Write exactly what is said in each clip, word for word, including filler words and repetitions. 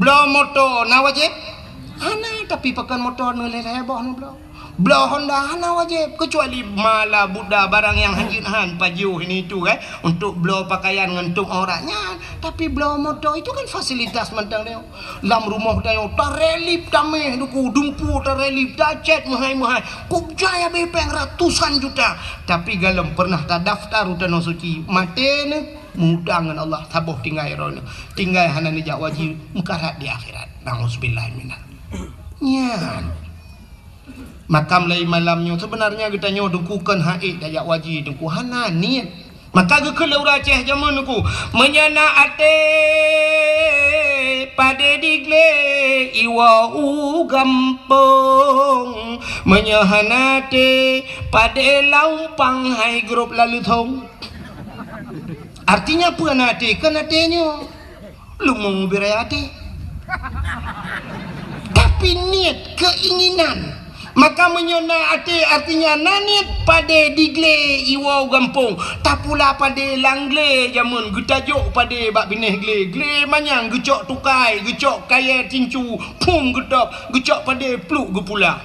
Bloe moto na wajéb? Hana, tapi pakon moto neuh lhèe-lhèe boh neubloe. Bloe Honda hana wajéb, keucuali mala buda barang nyang hanjeuet han pajoh ini itu kan, untuk bloe pakaian ngon tueng aurat nyan. Tapi bloe moto itu kan fasilitas mantong nyoe. Lam rumoh tanyoe tarelip tameh duku, dumpu tarelip, tacet meuhai-meuhai. Kok jai abéh péng ratusan juta. Tapi galom pernah tadaftar u Tanoh Suci. Maté neuh, meuutang ngon Allah, saboh tinggai droeneuh. Tinggai hana neujak haji, meukarat di akhirat. Nauzubillah minal. Nyan. Maka mulai malam nyoe, sebenarnya geutanyoe teungku kon han ék tajak haji teungku, hana niet. Maka geukheun lé ureueng Aceh jameun teungku, meunyoe na até padé diglé iwoe u gampông, meunyoe hana até padé laumpang hai grob laleuthong. Artinya peue na até? Kon até nyoe. Leumo beu raya até. Tapi niet, keinginan. Maka meunyoe na até, artinya na niet padé diglé iwoe u gampông. Tapula padé lam glé jameun, geutajok padé bak binéh glé. Glé manyang geucok tukai, geucok kayèe tincu, phom geutôb, geucok padé pluek geupula.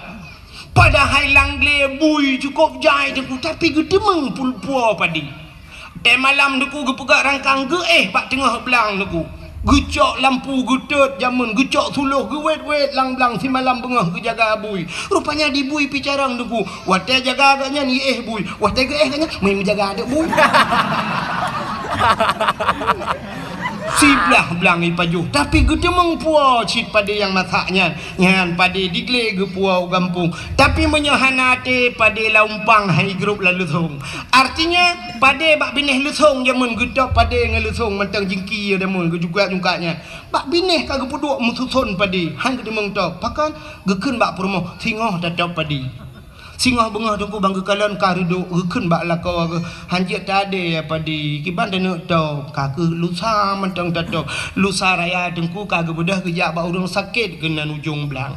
Padahai lam glé bui cukôp jai teungku, tapi geuteumeung pul-, puwoe padé. Watèe malam teungku geupeugah rangkang geuéh bak teungoh blang teungku. Geucok lampu geutot jameun, geucok suloh geuwét-wét lam blang simalam beungoh geujaga bui. Rupanya di bui pih carông teungku. Watèe jaga gobnyan geuéh bui, watèe geuéh gobnyan meujaga aneuk bui. Siblah blang ipajoh, tapi geuteumeung puwoe cit padé nyang masak nyan. Nyan padé diglé geupuwoe u gampông. Tapi meunyoe hana até, padé laumpang hai grob laleuthong. Artinya, padé bak binéh leuthong jameun geutôb padé ngon leuthong mantong jingki jameun geujungkat-jungkat nyan. Bak binéh ka geupeuduek meususon padé, han geuteumeung tôb. Pakon? Geukheun bak peurumoh, singoh tatôb padé. Singoh beungoh teungku ban geukalon ka reudôk, geukheun bak lakoe geuh, han jeuet tadé padé, kiban taneuk tôb, ka keuh lusa mantong tatôb. Lusa raya teungku ka geubeudôh geujak bak ureueng sakét keunan ujong blang.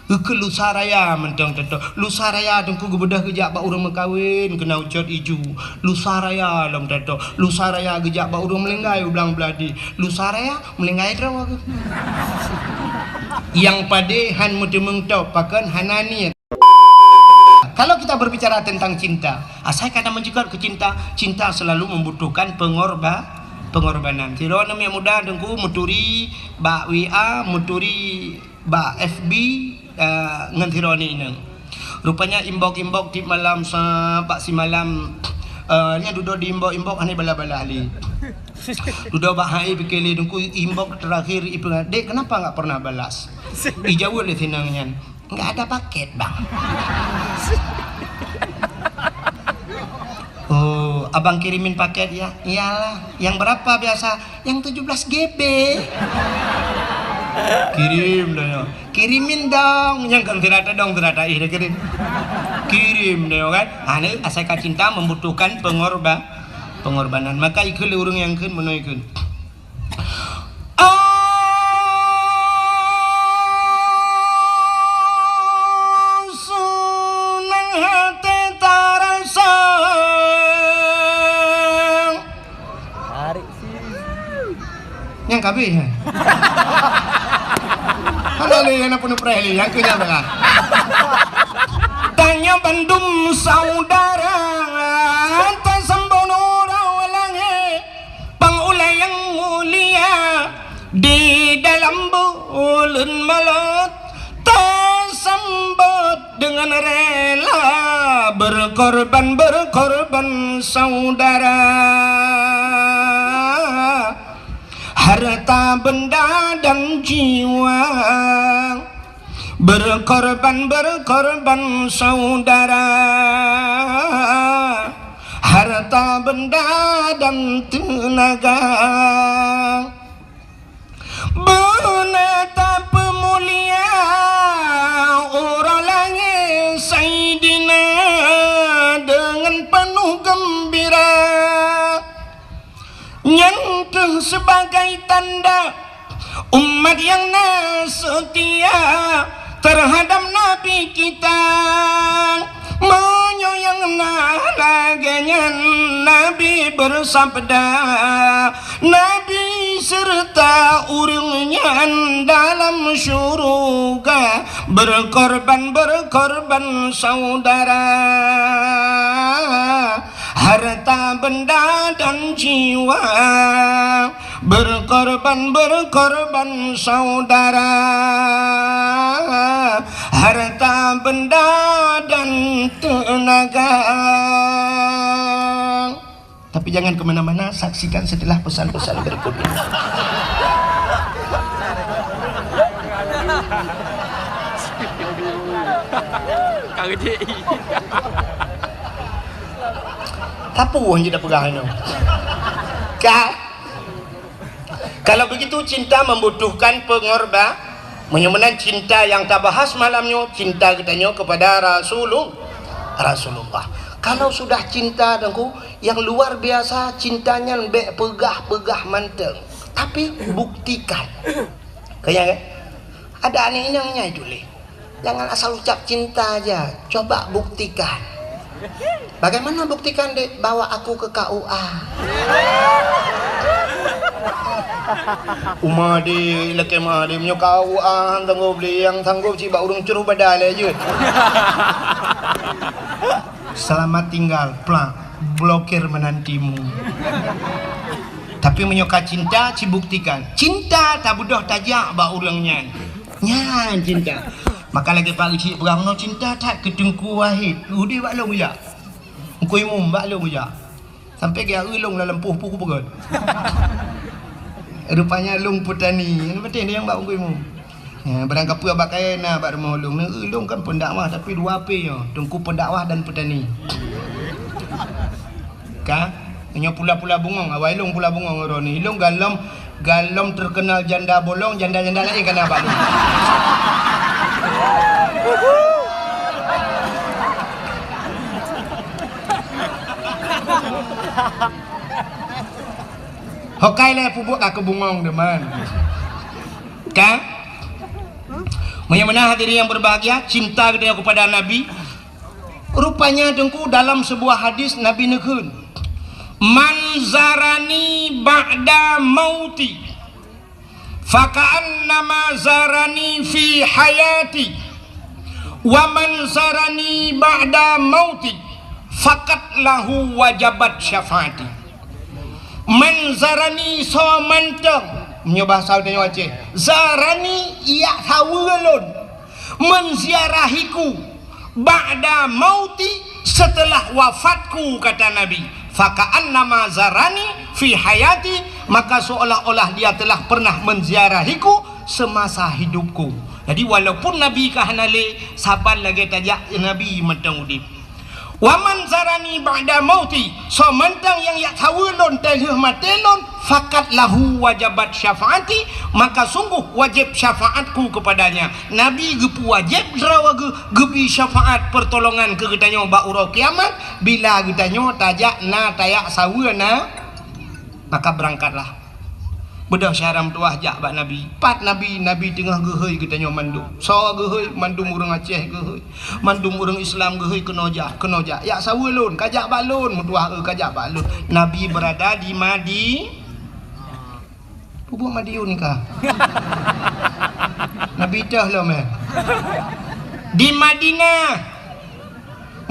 Geukheun lusa raya mantong tatôb. Lusa raya teungku geubeudôh geujak bak ureueng meukawen keunan ucot iju. Lusa raya lom tatôb. Lusa raya geujak bak ureueng meulinggai u blang beuladi. Lusa raya meulinggai droe geuh. Nyang padé han meuteumeung tôb, pakon hana niet. Kalau kita berbicara tentang cinta, asai ka na meujeugöt keu cinta, cinta selalu membutuhkan pengorba-, pengorbanan. Sidroe aneuk muda teungku meuturi bak W A, meuturi bak F B, eh, ngon sidroe aneuk inong. Rupanya inbox-inbox tiep malam sa-, bak simalam, eh, nyan dudoe di inbox-inbox hana ibalas-balas lé. Dudoe bak hai pike lé teungku inbox terakhir ipeugah, "Dek, kenapa nggak pernah balas?" Ijaweueb lé si inong nyan. Nggak ada paket, Bang. Oh, abang kirimin paket ya? Iyalah. Yang berapa biasa? Yang tujuh belas G B. Kirim dah ya. Kirimin dong. Yang kan tidak ada dong, tidak ada ih, dia kirim. Kirim dah ya kan. Ah, ni asai ka cinta membutuhkan pengorba-, pengorbanan. Maka ikut urung yang ikut menurut ikut. Senang hati tarasa. Tarik sih. Nyang kabeh. Hana lé nyang peunuh preh lé, nyang keu nyang tengah. Tanyoe bandum saudara, tasambot uroe langét. Pang ulèe nyang mulia, di dalam buleuen Maulud, tasambot dengan rela, berkorban, berkorban saudara. Harta benda dan jiwa, berkorban, berkorban saudara, harta benda dan tenaga. Beuneuh tapeumulia uroe langét Saidina dengan penuh gembira. Nyan keuh sebagai tanda umat nyang na seutia terhadap Nabi kita. Meunyoe nyang na lagèe nyan, Nabi beusabda, Nabi serta ureuëng nyan dalam syuruga, berkorban-berkorban saudara, harta benda dan jiwa, berkorban-berkorban saudara, harta benda dan tenaga. Tapi jangan ke mana-mana, saksikan setelah pesan-pesan berikut ini. Apa orang je dah pegang tu? Ka? Kalau begitu, cinta membutuhkan pengorban. Meunyoe meunan cinta nyang tabahas malam nyoe, cinta geutanyoe kepada Rasulul-, Rasulullah. Kalau sudah cinta, Teungku, nyang luar biasa, cinta nyan bék peugah-peugah mantong, tapi buktikan. Kaya, kan? Ada aneuk inong nyai tuléh. Jangan asal ucap cinta aja, coba buktikan. Bagaimana buktikan, Dek? Bawa aku ke K U A. Uma, Dek, lakée meuah, Dek, meunyoe K U A han sanggob, Dek, nyang sanggob cit bak ureuëng cruh badan lé jeuet. Selamat tinggal, plak, blokir menantimu. Tapi meunyoe ka cinta, cibuktikan. Cinta tabeudôh tajak bak ureuëng nyan. Nyan cinta. Maka lagée Pak Geuchik peugah, "Meunoe cinta that keu Teungku Wahid, udeb bak lôn jak. Teungku Imum bak lôn jak." Sampai geujak eu lôn lam lampôh peue kupeugöt. Rupanya lôn peutani. Nyan beutôi nyang bak Teungku Imum. Ya, barang kapeue bak kayée na bak rumoh lôn. Neu eu lôn kan pendakwah tapi dua P nyoe. Teungku pendakwah dan peutani. Ka? Nyoe pula-pula bungong, awai lôn pula bungong droeneuh. Ilôn galom, galom terkenal janda bolong, janda-janda laén kana bak lôn. Hokai lé pubuet ka keubungong deman. Ka? Meunyoe meunan hadirin yang berbahagia, cinta geutanyoe kepada Nabi, rupanya Teungku dalam sebuah hadis Nabi neukheun, "Man zarani ba'da mauti, faka'annama zarani fi hayati, wa man zarani ba'da mauti, fakat lahu wajabat syafaati." Man zarani soe mantong, meunyoe bahasa tanyoe Aceh, zarani yak saweue lôn, menziarahiku, ba'da mauti, setelah wafatku, kata Nabi, "Faka'annama zarani fi hayati," maka seolah-olah dia telah pernah menziarahiku semasa hidupku. Jadi walaupun Nabi ka hana lé, saban lagée tajak Nabi mantong udeb. "Wa man zarani ba'da mauti," soe mantong nyang yak saweue lôn teulheueh maté lôn, "fakat lahu wajabat syafaati," maka sungguh wajéb syafaatku kepadanya. Nabi geupeuwajéb droe geu-, geubri syafaat peurtolongan keu geutanyoe bak uroe kiamat, bila geutanyoe tajak na tayak saweue na. Maka beurangkatlah. Beudôh syedara meutuwah jak bak Nabi. Pat Nabi, Nabi teungoh geuhôi geutanyoe mandum. Soe geuhôi? Mandum ureuëng Aceh geuhôi. Mandum ureuëng Islam geuhôi keunoe jak, keunoe jak. Yak saweue lôn, ka jak bak lôn, meutuwah eu ka jak bak lôn. Nabi berada di Madi-, Pubuet Madiun ka. Nabi teuh lom, eh. Di Madinah.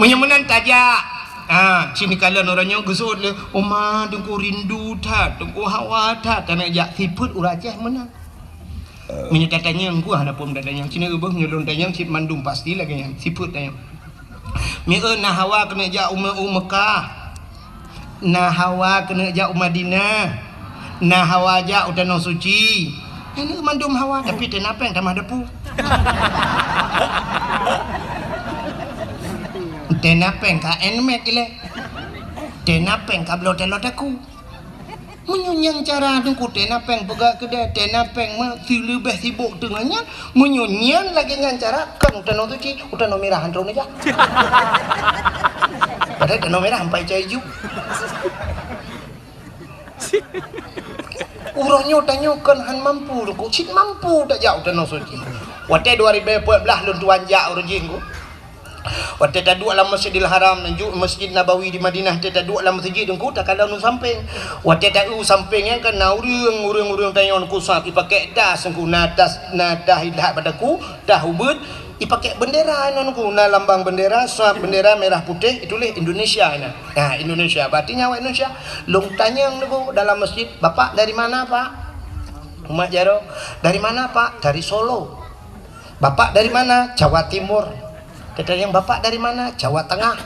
Meunyoe meunan tajak. Ha, sini kalon ureuëng nyoe geusut lé, "Oma, Teungku rindu that, Teungku hawa that, taneuk jak." Sifeuet ureuëng Aceh meunan. Meunyoe tatanyong, ku hana phon tatanyong. Sini ubeuh meunyoe lôn tanyong, cit mandum pasti lagée nyan. Sifeuet tanyong. Mieu na hawa keuneuk jak u Me-, u Mekah. Na hawa keuneuk jak u Madinah. Na hawa jak u Tanoh Suci. Nyan mandum hawa, tapi teunapeng tamah depu. Teunapeng ka Nmax ilée. Teunapeng ka bloe teulot aku. Meunyoe nyan cara Teungku, teunapeng peugah keudeh, teunapeng meusileubeh sibok teungoh nyan, meunyoe nyan lagée nyan cara, kon u Tanoh Suci, u Tanoh Mirah han troh neujak. Padahai Tanoh Mirah ampai cai ju. Uroe nyoe tanyoe kon han mampu, Teungku, cit mampu tajak u Tanoh Suci. Watée dua ribu empat belas lôn tuan jak uroe jih, Teungku. Watée taduek lam Masjidil Haram, ju Masjid Nabawi di Madinah, watée taduek lam meuseujid Teungku, takalon u sampéng. Watée taeu u sampéng nyan kan na ureuëng, ureuëng-ureuëng tanyoe Teungku sab, ipakée tas Teungku, na tas, na tas ilat bak takue, tas ubeuet, ipakée bendera nyan Teungku, na lambang bendera, sab bendera merah putih, ituléh Indonesia nyan. Nah, Indonesia, berarti nyan awak Indonesia. Lôn tanyong Teungku dalam masjid, "Bapak dari mana, Pak?" Umat jaroe, "Dari mana, Pak?" "Dari Solo." "Bapak dari mana?" "Jawa Timur." Kita yang, "Bapak dari mana?" "Jawa Tengah."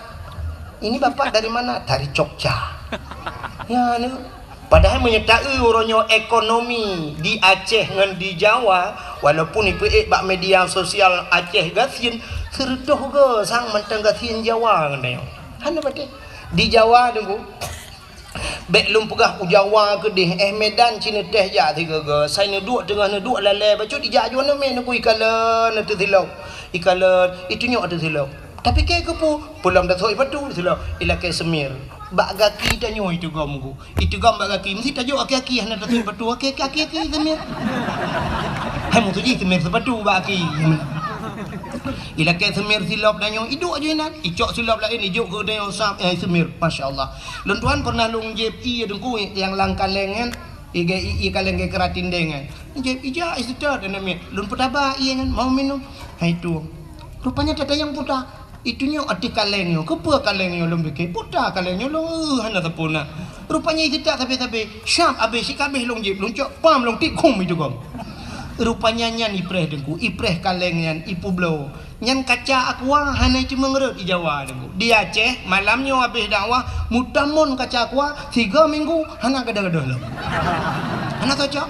"Ini Bapak dari mana?" "Dari Jogja." Ya, ni. Padahai meunyoe taeu uroe nyoe ekonomi di Aceh ngon di Jawa, walaupun ipeuék bak media sosial Aceh gasien, seureutoh go sang mantong gasien Jawa ngon tanyoe. Hana patéh. Di Jawa Teungku, bék lôn peugah u Jawa keudeh, eh, Medan ci neuteh jak sigoe-goe, sai neuduek teungoh neuduek lalée bacut ijak junoe mé neukui ikalon ateueh silop, ikalon itunyok ateueh silop. Tapi kée keupeue, peulom tasok ipatu silop, ilakée seumir. Bak gaki tanyoe itugom Teungku. Itugom bak gaki, meusti tajok aki-aki hana tasok ipatu, aki-aki, aki-aki seumir. Hai meutuji seumir sepatu bak aki. Ilakée seumir silop tanyoe, iduek ju inan, icok silop laén, ijok keu tanyoe sab, eh, seumir. Masya Allah. Lôn tuan pernah lôn jieb ié Teungku nyang lam kaleng nyan, ié, ié kaleng geukeuratin deng nyan. Jieb ija iseutôt aneuk miet. Lôn peutaba ié nyan, mau minum. Hai tueng. Rupanya tatanyong puta. Itunyok ateueh kaleng nyoe. Keupeue kaleng nyoe lôn pike? Puta kaleng nyoe lôn, eh, hana sapeue na. Rupanya iseutôt sabe-sabe. Syab abéh sikabéh lôn jieb, lôn cok pam lôn tiek khum itugom. Rupanya nyan ipreh Teungku, ipreh kaleng nyan, ipeubloe. Nyan kaca aqua hana iteumeung rhot i Jawa Teungku. Di Aceh, malam nyoe abéh dakwah, meutamon kaca aqua, sigoe minggu hana gadoh-gadoh lom. Hana cocok.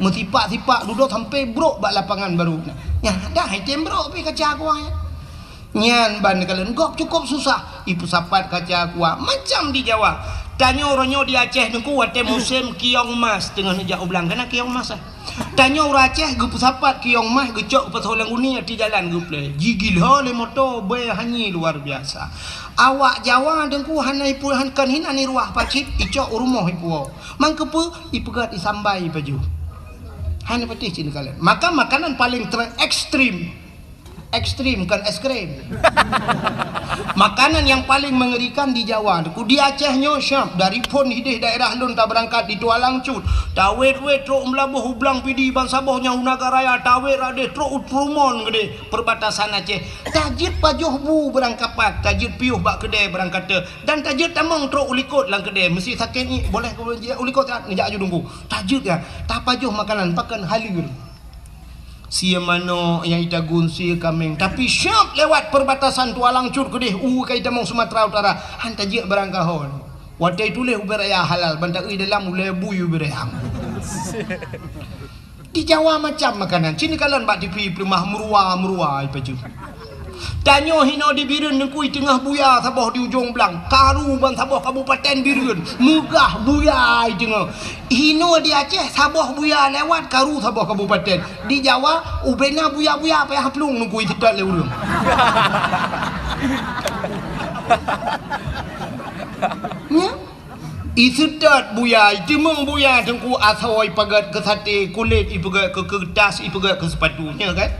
Meusipak-sipak dudoe sampoe brok bak lapangan baru. Nyan dah item brok pih kaca aqua nyan. Nyan ban kalon gob cukup susah. Ipeusapat kaca aqua macam di Jawa. Tanyoe uroe nyoe di Aceh Teungku watée musém kiong mas teungoh neujak u blang, kana kiong mas, eh. Tanyoe ureuëng Aceh geupeusapat kiong mas geucok geupasoe lam guni ateueh jalan geuplé. Jigila lé moto bée hanyé luar biasa. Awak Jawa Teungku hana ipu-, han-, kon hinan iruah pacit, icok u rumoh ipuwoe. Mangkeupeue ipeugét isambai pajoh. Hana patéh cit neukalon. Maka makanan paling ter-, ekstrim. Ekstrim, bukan es krim. Makanan yang paling mengerikan di Jawa, Teungku. Di Aceh nyoe syab, dari phon hideh daerah lôn tabeurangkat di Tualang Cut, tawét-wét trok meulaboh u Blang Pidie ban saboh nyang u Nagan Raya, tawét radeh trok u Trumon keudeh perbatasan Aceh. Tajeuet pajoh bu beurangkapat, tajeuet piôh bak keudée beurangkate, dan tajeuet tamong trok u likot lam keudée. Meusti sakét ngiek, boleh keu u likot, neujak aju Teungku. Tajeuet ya, tapajoh makanan, pakon halir. Sie manok nyang itagun sie kaméng, tapi syab lewat perbatasan Tualang Cut keudeh u ka itamong Sumatera Utara, han tajeuet barang kahon. Watée tuléh ubé raya halal, ban taeu dalam ulée bui ubé raya. Di Jawa macam makanan, cit neukalon bak T V peuleumah meurua-meurua ipajoh. Tanyoe hinoe di Bireuen Teungku teungoh buya saboh di ujong blang, karu ban saboh kabupaten Bireuen, meugah buya teungoh. Hinoe di Aceh saboh buya lewat karu saboh kabupaten. Di Jawa ubena buya-buya payah plueng Teungku iseutôt lé ureuëng. Nya? Iseutôt buya, iteumong buya Teungku asoe ipeugét keu saté, kulét ipeugét keu keuretas, ipeugét keu seupatu, nya kan?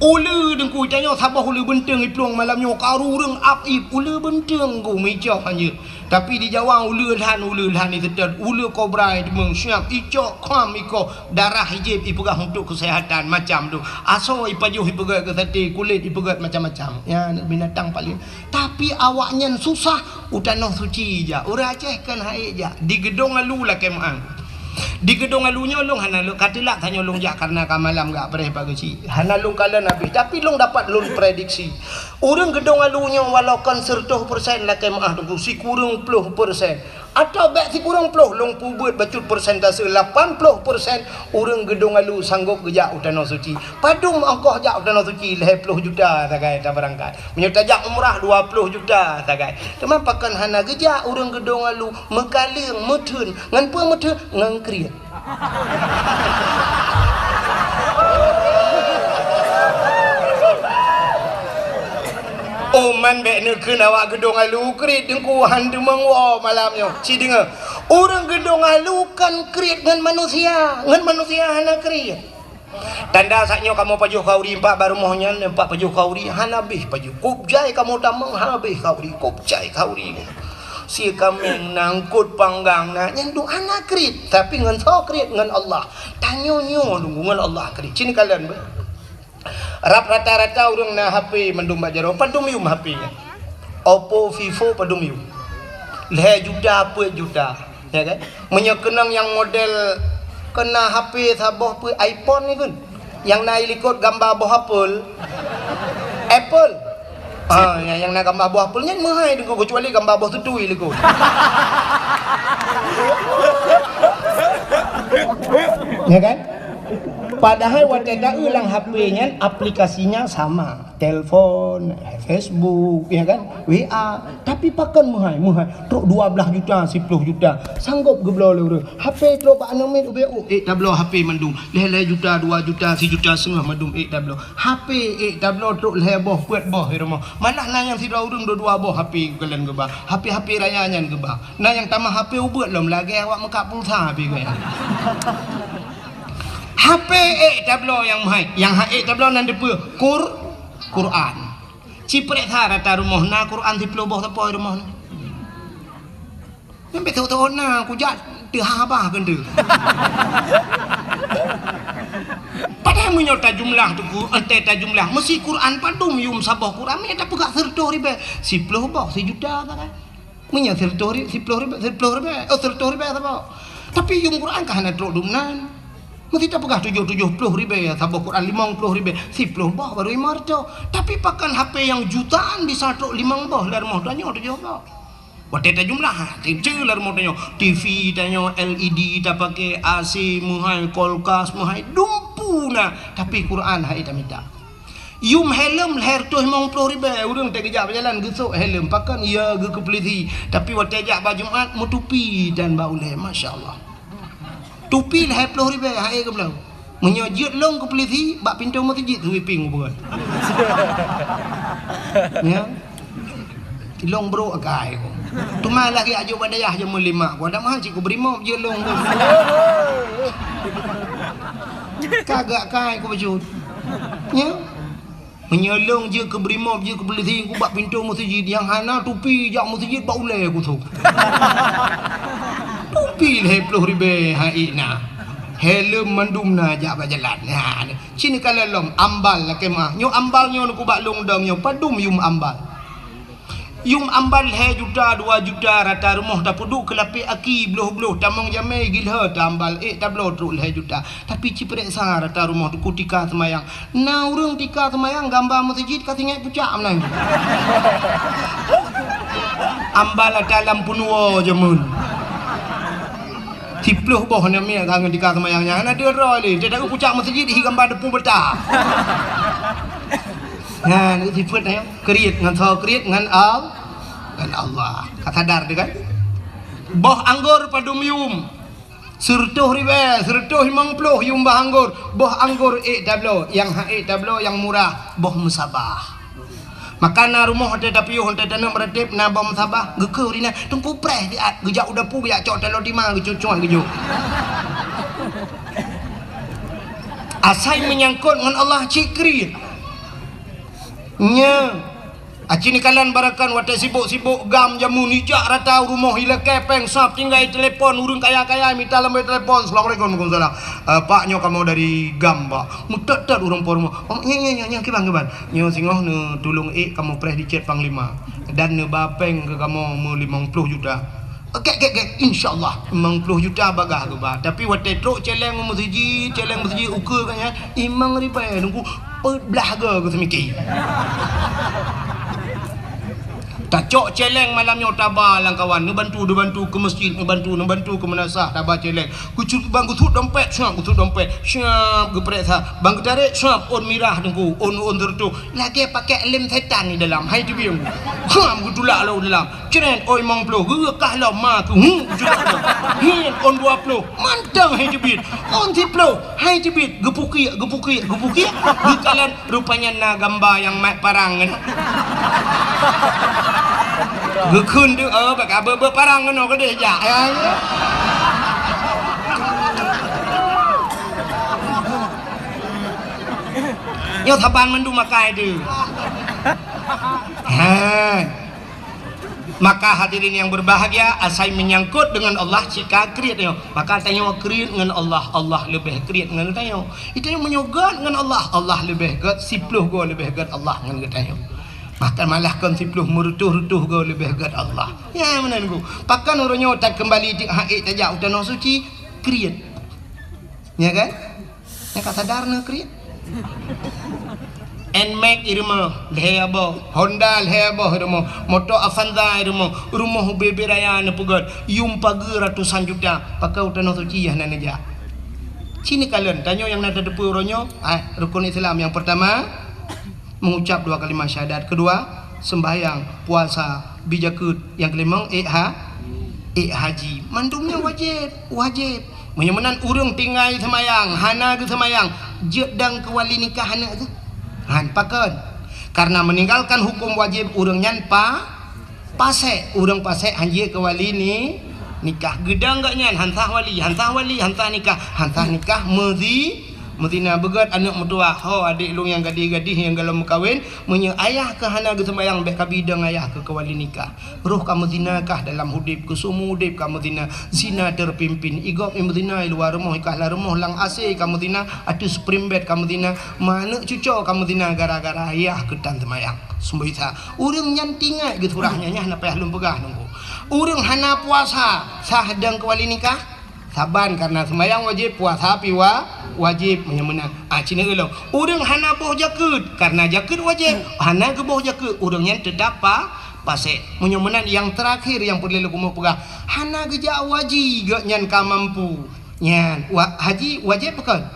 Uleue Teungku, tanyoe saboh uleue beunteueng iplueng malam nyoe, karu ureuëng ap ip, uleue beunteueng Teungku meuicoh hanjeuet. Tapi di Jawa uleue lhan, uleue lhan iseutôt, uleue kobra iteumong siab, icok kham ikoh, darah ijieb ipeugah untuk kesehatan macam tu. Asoe ipajoh ipeugét keu saté, kulét ipeugét macam-macam. Ya, binatang paling Tapi awaknyan susah u Tanoh Suci jak. Ureuëng Aceh kan hai jak. Di Geudong Alu lakée meu'ah. Di Geudong Alu nyoe lôn hana lôn ka teulak, tanyoe lôn jak karena ka malam gak preh bak geuchik. Hana lôn kalon habéh, tapi lôn dapat lôn prediksi. Ureuëng Geudong Alu nyoe walau kon seureutôh persen lakée meu'ah Teungku, sikureueng ploh persen. Atawa bék sikureueng ploh, lôn peubeuet bacut persentase lapan ploh persen ureuëng Geudong Alu sanggop geujak u Tanoh Suci. Padum ongkoh jak u Tanoh Suci? Lhée ploh juta sagai tabeurangkat. Meunyoe tajak umrah dua ploh juta sagai. Teuma pakon hana geujak ureuëng Geudong Alu, meukaleueng, meutheun. Ngon peue meutheun? Ngon kriet. Oh, man bék neukheun awak Geudong Alu kriet Teungku, han teumong woe malam nyoe. Ci deungoe, ureuëng Geudong Alu kan kriet ngon manusia, ngon manusia hana kriet. Tanda saat nyoe kamoe pajoh khauri, empat bak rumoh nyan, empat pajoh khauri, hana beh pajoh. Kop jai kamoe tamong, hana beh khauri, kop jai khauri. Si kaméng na, eungkot panggang na, nyan duek hana kriet, tapi ngon soe kriet? Ngon Allah. Tanyoe nyoe deungon Allah kriet. Cit kalon beh. Rab rata-rata ureuëng na H P mandum bak jaroe, padum yum H P nyan. Oppo, Vivo, padum yum. Lhée juta, peuet juta, ya kan? Meunyoe keunong nyang model keu na H P saboh peuet iPhone ni kan? Nyang na i likot gamba boh apel. Apple. Ah, nyang, nyang na gamba boh apel nyan meuhai deungon, kecuali gamba boh tutui likot. Ya kan? Padahai watée taeu lam H P nyan aplikasinya sama, telepon, Facebook, ya kan, W A. Tapi pakon meuhai, meuhai trok dua blaih juta, siploh juta, sanggob geubloe lé ureuëng. H P trok bak aneuk miet ubé, oh, ék tabloe H P mandum, lhée-lhée juta, dua juta, sijuta seungoh mandum ék tabloe. H P ék tabloe trok lhée boh, peuet boh di rumoh. Malah na nyang sidroe ureuëng dua-dua boh H P geukalon geuba. H P-H P raya nyan geuba. Na nyang tamah H P ubeuet lom lagée awak meukat pulsa pih geuya. H P ék tabloe nyang meuhai, nyang hana ék tabloe nan dipeue? Qur-, Quran. Ciprek sa rata rumoh na Quran siploh boh sapo di rumoh na. Nyan beutôi-beutôi na kujak teuhah bah keuneuk. Padahai meunyoe tajumlah teungku, entée tajumlah, meusi Quran padum yum saboh Quran, meunyoe tapeugah sireutôh ribée, siploh boh, sijuta ka kan. Meunyoe sireutôh ri-, siploh ribée, siploh ribée, oh, sireutôh ribée saboh. Tapi yum Quran ka hana trok dumnan. Meusi tapeugah tujoh, tujoh ploh ribée saboh Quran, limong ploh ribée, siploh boh baru limong reutôh. Tapi pakon H P nyang jutaan bisa trok limong boh lam rumoh tanyoe tujoh boh. Watée tajumlah, teucue lam rumoh tanyoe, T V tanyoe, L E D tapaké, A C meuhai, kulkas meuhai, dumpeue na, tapi Quran hana ék tamita. Yum helm lhée reutôh limong ploh ribée, ureuëng teugeujak beujalan geusok helm, pakon ya geukeupeulithi, tapi watée jak bak Jumat meutupi dan bak ulée, masya Allah. Tupi lhée ploh ribée, hana ék geubloe. Meunyoe jeuet lôn keu peulisi, bak pintoe meuseujid sweeping ubeuet. Nyan. Lôn brok akai ku. Teuma lagée ajok bak dayah jameun lima ku. Ada mahal cit ku beurimop jeuet lôn ku. Kagak akai ku bacut. Nyan. Meunyoe lôn jeuet keu beurimop, jeuet keu peulisi, ku bak pintoe meuseujid, nyang hana tupi jak meuseujid bak ulée ku sôk. Tupi lhée ploh ribée hana ék na. Helm mandum na jak bak jalan. Nah, ci neukalon lom, ambal lakée meuah. Nyoe ambal nyoe ku bak lôn dong nyoe, padum yum ambal. Yum ambal lhée juta, dua juta, rata rumoh tapeuduek keu lapék aki, bloh-bloh, tamong jamé, gilhö, tambal, ék tabloe trok lhée juta. Tapi ciprek sa rata rumoh teungku tika seumayang. Na ureuëng tika seumayang gamba meuseujid ka singét pucak meunan. Ambal ata lam peunuwoe jameun. Siploh boh aneuk miet ka ngon tika seumayang nyan. Hana deuh droe lé. Teuka pucak meuseujid hi gamba deupue beuta. Nyan, sifeuet nyan. Kriet ngon soe? Kriet ngon Al-, ngon Allah. Ka sadar teuh kan? Boh anggor padum yum? Sireutôh ribée, sireutôh limong ploh yum boh anggor. Boh anggor ék tabloe, nyang hana ék tabloe nyang murah, boh meusabah. Maka na rumoh watée tapiôh, watée taneuk meuratéb, na boh meusabah, geukeue ri na, teungku preh siat, geujak u dapu, geujak cok taloe tima, geucuet-cuet geujok. Asai meunyangkot ngon Allah cit kriet. Nya, aci neukalon barakan watée sibok-sibok GAM jameun ijak rata u rumoh ilakée péng sab tinggai telepon ureuëng kaya-kaya mita lambée telepon, "Assalamualaikum." "Waalaikumsalam." "Eh, Pak, nyoe kamoe dari GAM, Pak." Meutot-tot ureuëng po rumoh. "Oh, nya, nya, nya, nya, kiban, kiban." "Nyoe singoh neutulông ék kamoe preh di cét Panglima dan neuba péng keu kamoe meulimong ploh juta." "Oke, oke, oke, insya Allah." Limong ploh juta bagah geuba. Tapi watée trok céléng meuseujid, céléng meuseujid ukeue ka nyan, limong ribée nunggu peuet blaih goe geuseumiké. Tacok céléng malam nyoe taba lam kawan, neubantu, neubantu keu meuseujid, neubantu, neubantu keu meunasah, taba céléng. Geucut bang geusuet dompet, siap geusuet dompet. Siap geupreh sa. Bang geutarek, siap ôn mirah teungku, ôn, ôn sireutôh. Lagée pakai lem setan di dalam, hai teubieng. Ham geutulak lom dalam. Cret, ôn limong ploh, geureukah lom ma keu hu, jeuet lom. Hin, ôn dua ploh, mantong hai teubiet. Ôn siploh, hai teubiet, geupukiek, geupukiek, geupukiek. Geukalon, rupanya na gamba nyang mat parang nyan. Geukheun tu, oh, bak abeuet-beuet parang keunoe keudeh jak. Ya, ya. Nyoe saban mandum makai tu. Ha. Maka hadirin yang berbahagia, asai menyangkut dengan Allah, cika kriet nyoe. Maka tanyoe kriet ngon Allah, Allah leubeh kriet ngon tanyoe. Itanyoe meunyoe gét ngon Allah, Allah leubeh gét, siploh goe leubeh gét Allah ngon geutanyoe. Bahkan malah kon siploh, meureutôh-reutôh goe leubeh gét Allah. Ya, meunan ku. Pakon uroe nyoe takeumbali teuk hak ék tajak u tanoh suci, kriet. Ya kan? Nyang ka sadar na kriet. Nmax i rumoh, lhèe boh. Honda lhèe boh i rumoh. Moto Avanza i rumoh. Rumoh ubé-bé raya neupeugöt. Yum pageue ratusan juta. Pakon u tanoh suci hana neujak. Ci neukalon, tanyoe nyang na tateupeue uroe nyoe, ah, rukun Islam nyang peurtama, mengucap dua kalimat syahadat. Kedua, sembahyang, puasa, bi jakeuet. Nyang keulimong, ék ha-, ék haji. Mandum nyan wajéb, wajéb. Meunyoe meunan ureueng tinggai seumayang, hana geuseumayang, jeuet dong keu wali nikah aneuk geuh? Han, pakon? Karena meninggalkan hukum wajib ureueng nyan pa-, pasék. Ureueng pasék han jeuet keu wali ni-, nikah. Geudong gobnyan, han sah wali, han sah wali, han sah nikah, han sah nikah meuzi-, meuzina. Beugöt aneuk meutuwah, "Ho, adék lôn nyang gadih-gadih nyang golom meukawen, meunyoe ayah keuh hana geuseumayang, bèk kabi dong ayah keuh keu wali nikah." Roh kamoe zina kah dalam udép, keu seumeu udép kamoe zina. Zina terpimpin. I gob i meuzina i luwa rumoh, i kahla rumoh, lam AC kamoe zina, ateueh spring bed kamoe zina, ma aneuk cucoe kamoe zina gara-gara ayah keuh tan seumayang. Seumboi sa. Ureueng nyan tingat geusurah nyan, nyan hana payah lôn peugah nunggu. Ureueng hana puasa, sah dong keu wali nikah? Saban, karena seumayang wajéb, puasa pi wa-, wajéb, meunyoe meunan. Ah, ci neukalon. Ureueng hana boh jakeuet, karena jakeuet wajéb, hana geuboh jakeuet, ureueng nyan teutap pa-, pasék. Meunyoe meunan nyang teurakhir nyang peureulèe lôn keumeung peugah, hana geujak u haji gobnyan ka mampu. Nyan, wa-, haji wajéb pakon?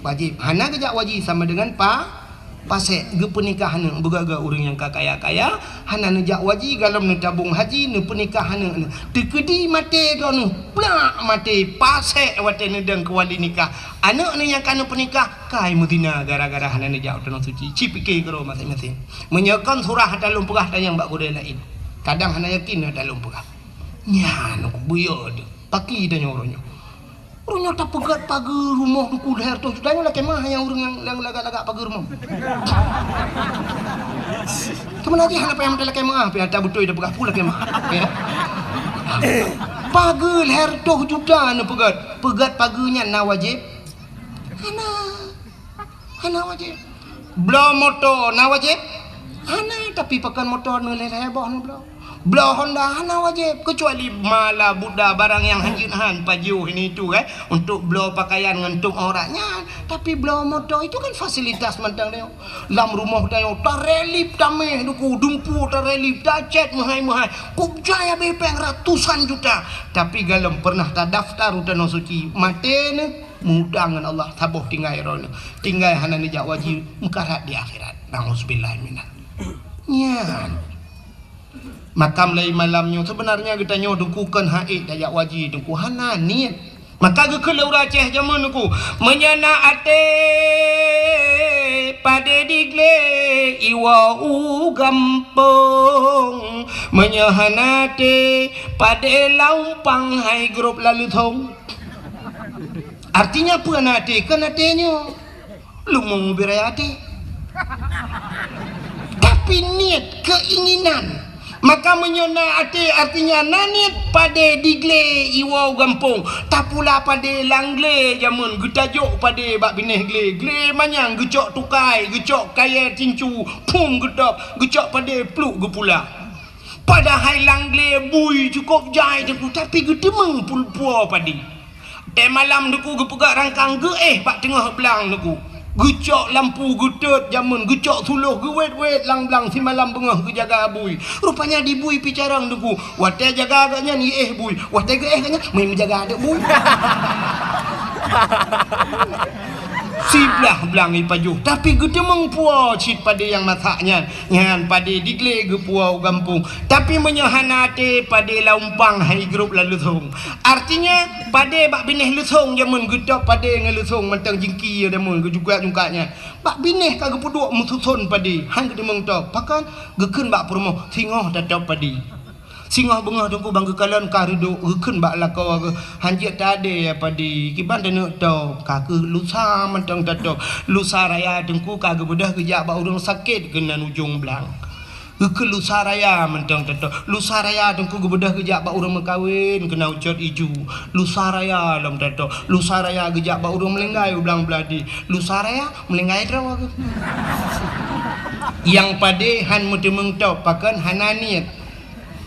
Wajéb. Hana geujak u haji sama dengan pa-, pasék. Geupeunikah aneuk, beugöt-göt ureueng nyang ka kaya-kaya, hana neujak u haji, golom neutabong haji, neupeunikah aneuk. Teukeudi maté droeneuh, plak maté, pasék watèe neudong keu wali nikah. Aneuk neuh nyang ka neupeunikah, kai meuzina gara-gara hana neujak u tanoh suci. Ci piké keudroe maséng-maséng. Meunyoe kon surah ata lôn peugah tanyong bak gurèe laén. Kadang hana yakin ata lôn peugah. Nyan, buyö teuh. Paki tanyoe uroe nyoe. Uroe nyoe tapeugöt pageue rumoh Teungku lhèe reutôh juta nyoe lakèe meuah nyang ureueng nyang, nyang lagak-lagak pageue rumoh. Teuma lagèe hana payah meutai lakèe meuah, pih ata beutôi tapeugah peue lakèe meuah. Ya. Pageue lhèe reutôh juta neupeugöt. Peugöt pageue nyan na wajéb? Hana. Hana wajéb. Bloe moto na wajéb? Hana, tapi pakon moto neuh lhèe-lhèe boh neubloe. Bloe Honda hana wajéb, kecuali mala buda barang nyang hanjeuet han pajoh ini itu, eh, untuk bloe pakaian ngon tueng aurat nyan. Tapi bloe moto itu kan fasilitas mantong tanyoe. Lam rumoh tanyoe tarelip tamèh duku, dumpu tarelip, tacèt meuhai-meuhai. Kub jai abéh péng ratusan juta. Tapi golom pernah tadaftar u tanoh suci, maté neuh. Meuutang ngon Allah, saboh tinggai droeneuh. Tinggai hana neujak u haji, meukarat di akhirat. Nauzubillah minal. Nyan. Maka mulai malam nyoe, sebenarnya geutanyoe Teungku kon hana ék tajak u haji, Teungku hana niet. Maka geukheun lé ureueng Aceh jameun Teungku, meunyoe na até padé di glé iwoe u gampông, meunyoe hana até padé lam umpang hai grob lam leuthông. Artinya peue na até? Kon até nyoe. Leumo beuraya até. Tapi niet, keinginan. Maka meunyoe na até, artinya na niet, padé di glé iwoe u gampông. Tapula padé lam glé jameun, geutajok padé bak binéh glé. Glé manyang geucok tukai, geucok kayèe tincu, phom geutôb, geucok padé pluek geupula. Padahai lam glé bui cukôp jai Teungku, tapi geuteumeung pul-, puwoe padé. Watèe malam Teungku geupeugah rangkang geuéh bak teungoh blang Teungku. Geucok lampu geutot jameun, geucok suloh geuwét-wét lam blang simalam beungoh geujaga bui. Rupanya di bui pih carông Teungku. Watèe jaga gobnyan iéh bui. Watèe geuéh gobnyan, meujaga adak bui. Siblah blang ipajoh, tapi geuteumeung puwoe cit padé nyang masak nyan. Nyan padé di glé geupuwoe u gampông. Tapi meunyoe hana até, padé lam umpang hai grob lam leuthông. Artinya, padé bak binéh leuthông jameun geutôb padé ngon leuthông mantong jingki jameun geujungkat-jungkat nyan. Bak binéh ka geupeuduek meususon padé, han geuteumeung tôb. Pakon? Geukheun bak peurumoh, singoh tatôb padé. Singoh beungoh Teungku ban geukalon ka reudok, geukheun bak lakoe geuh, "Hanjeuet tadé ya Padi, kiban taneuk top, ka kheueh lusa mantong tatop. Lusa raya Teungku ka geubeudôh geujak bak ureuëng sakét keunan ujong blang." Geukheun lusa raya mantong tatop. Lusa raya Teungku geubeudôh geujak bak ureuëng meukawen keunan ucot iju. Lusa raya lom tatop. Lusa raya geujak bak ureuëng meulinggai u blang Beuladi. Lusa raya meulinggai droe geuh. Nyang padé han meuteumeung top, pakon hana niet.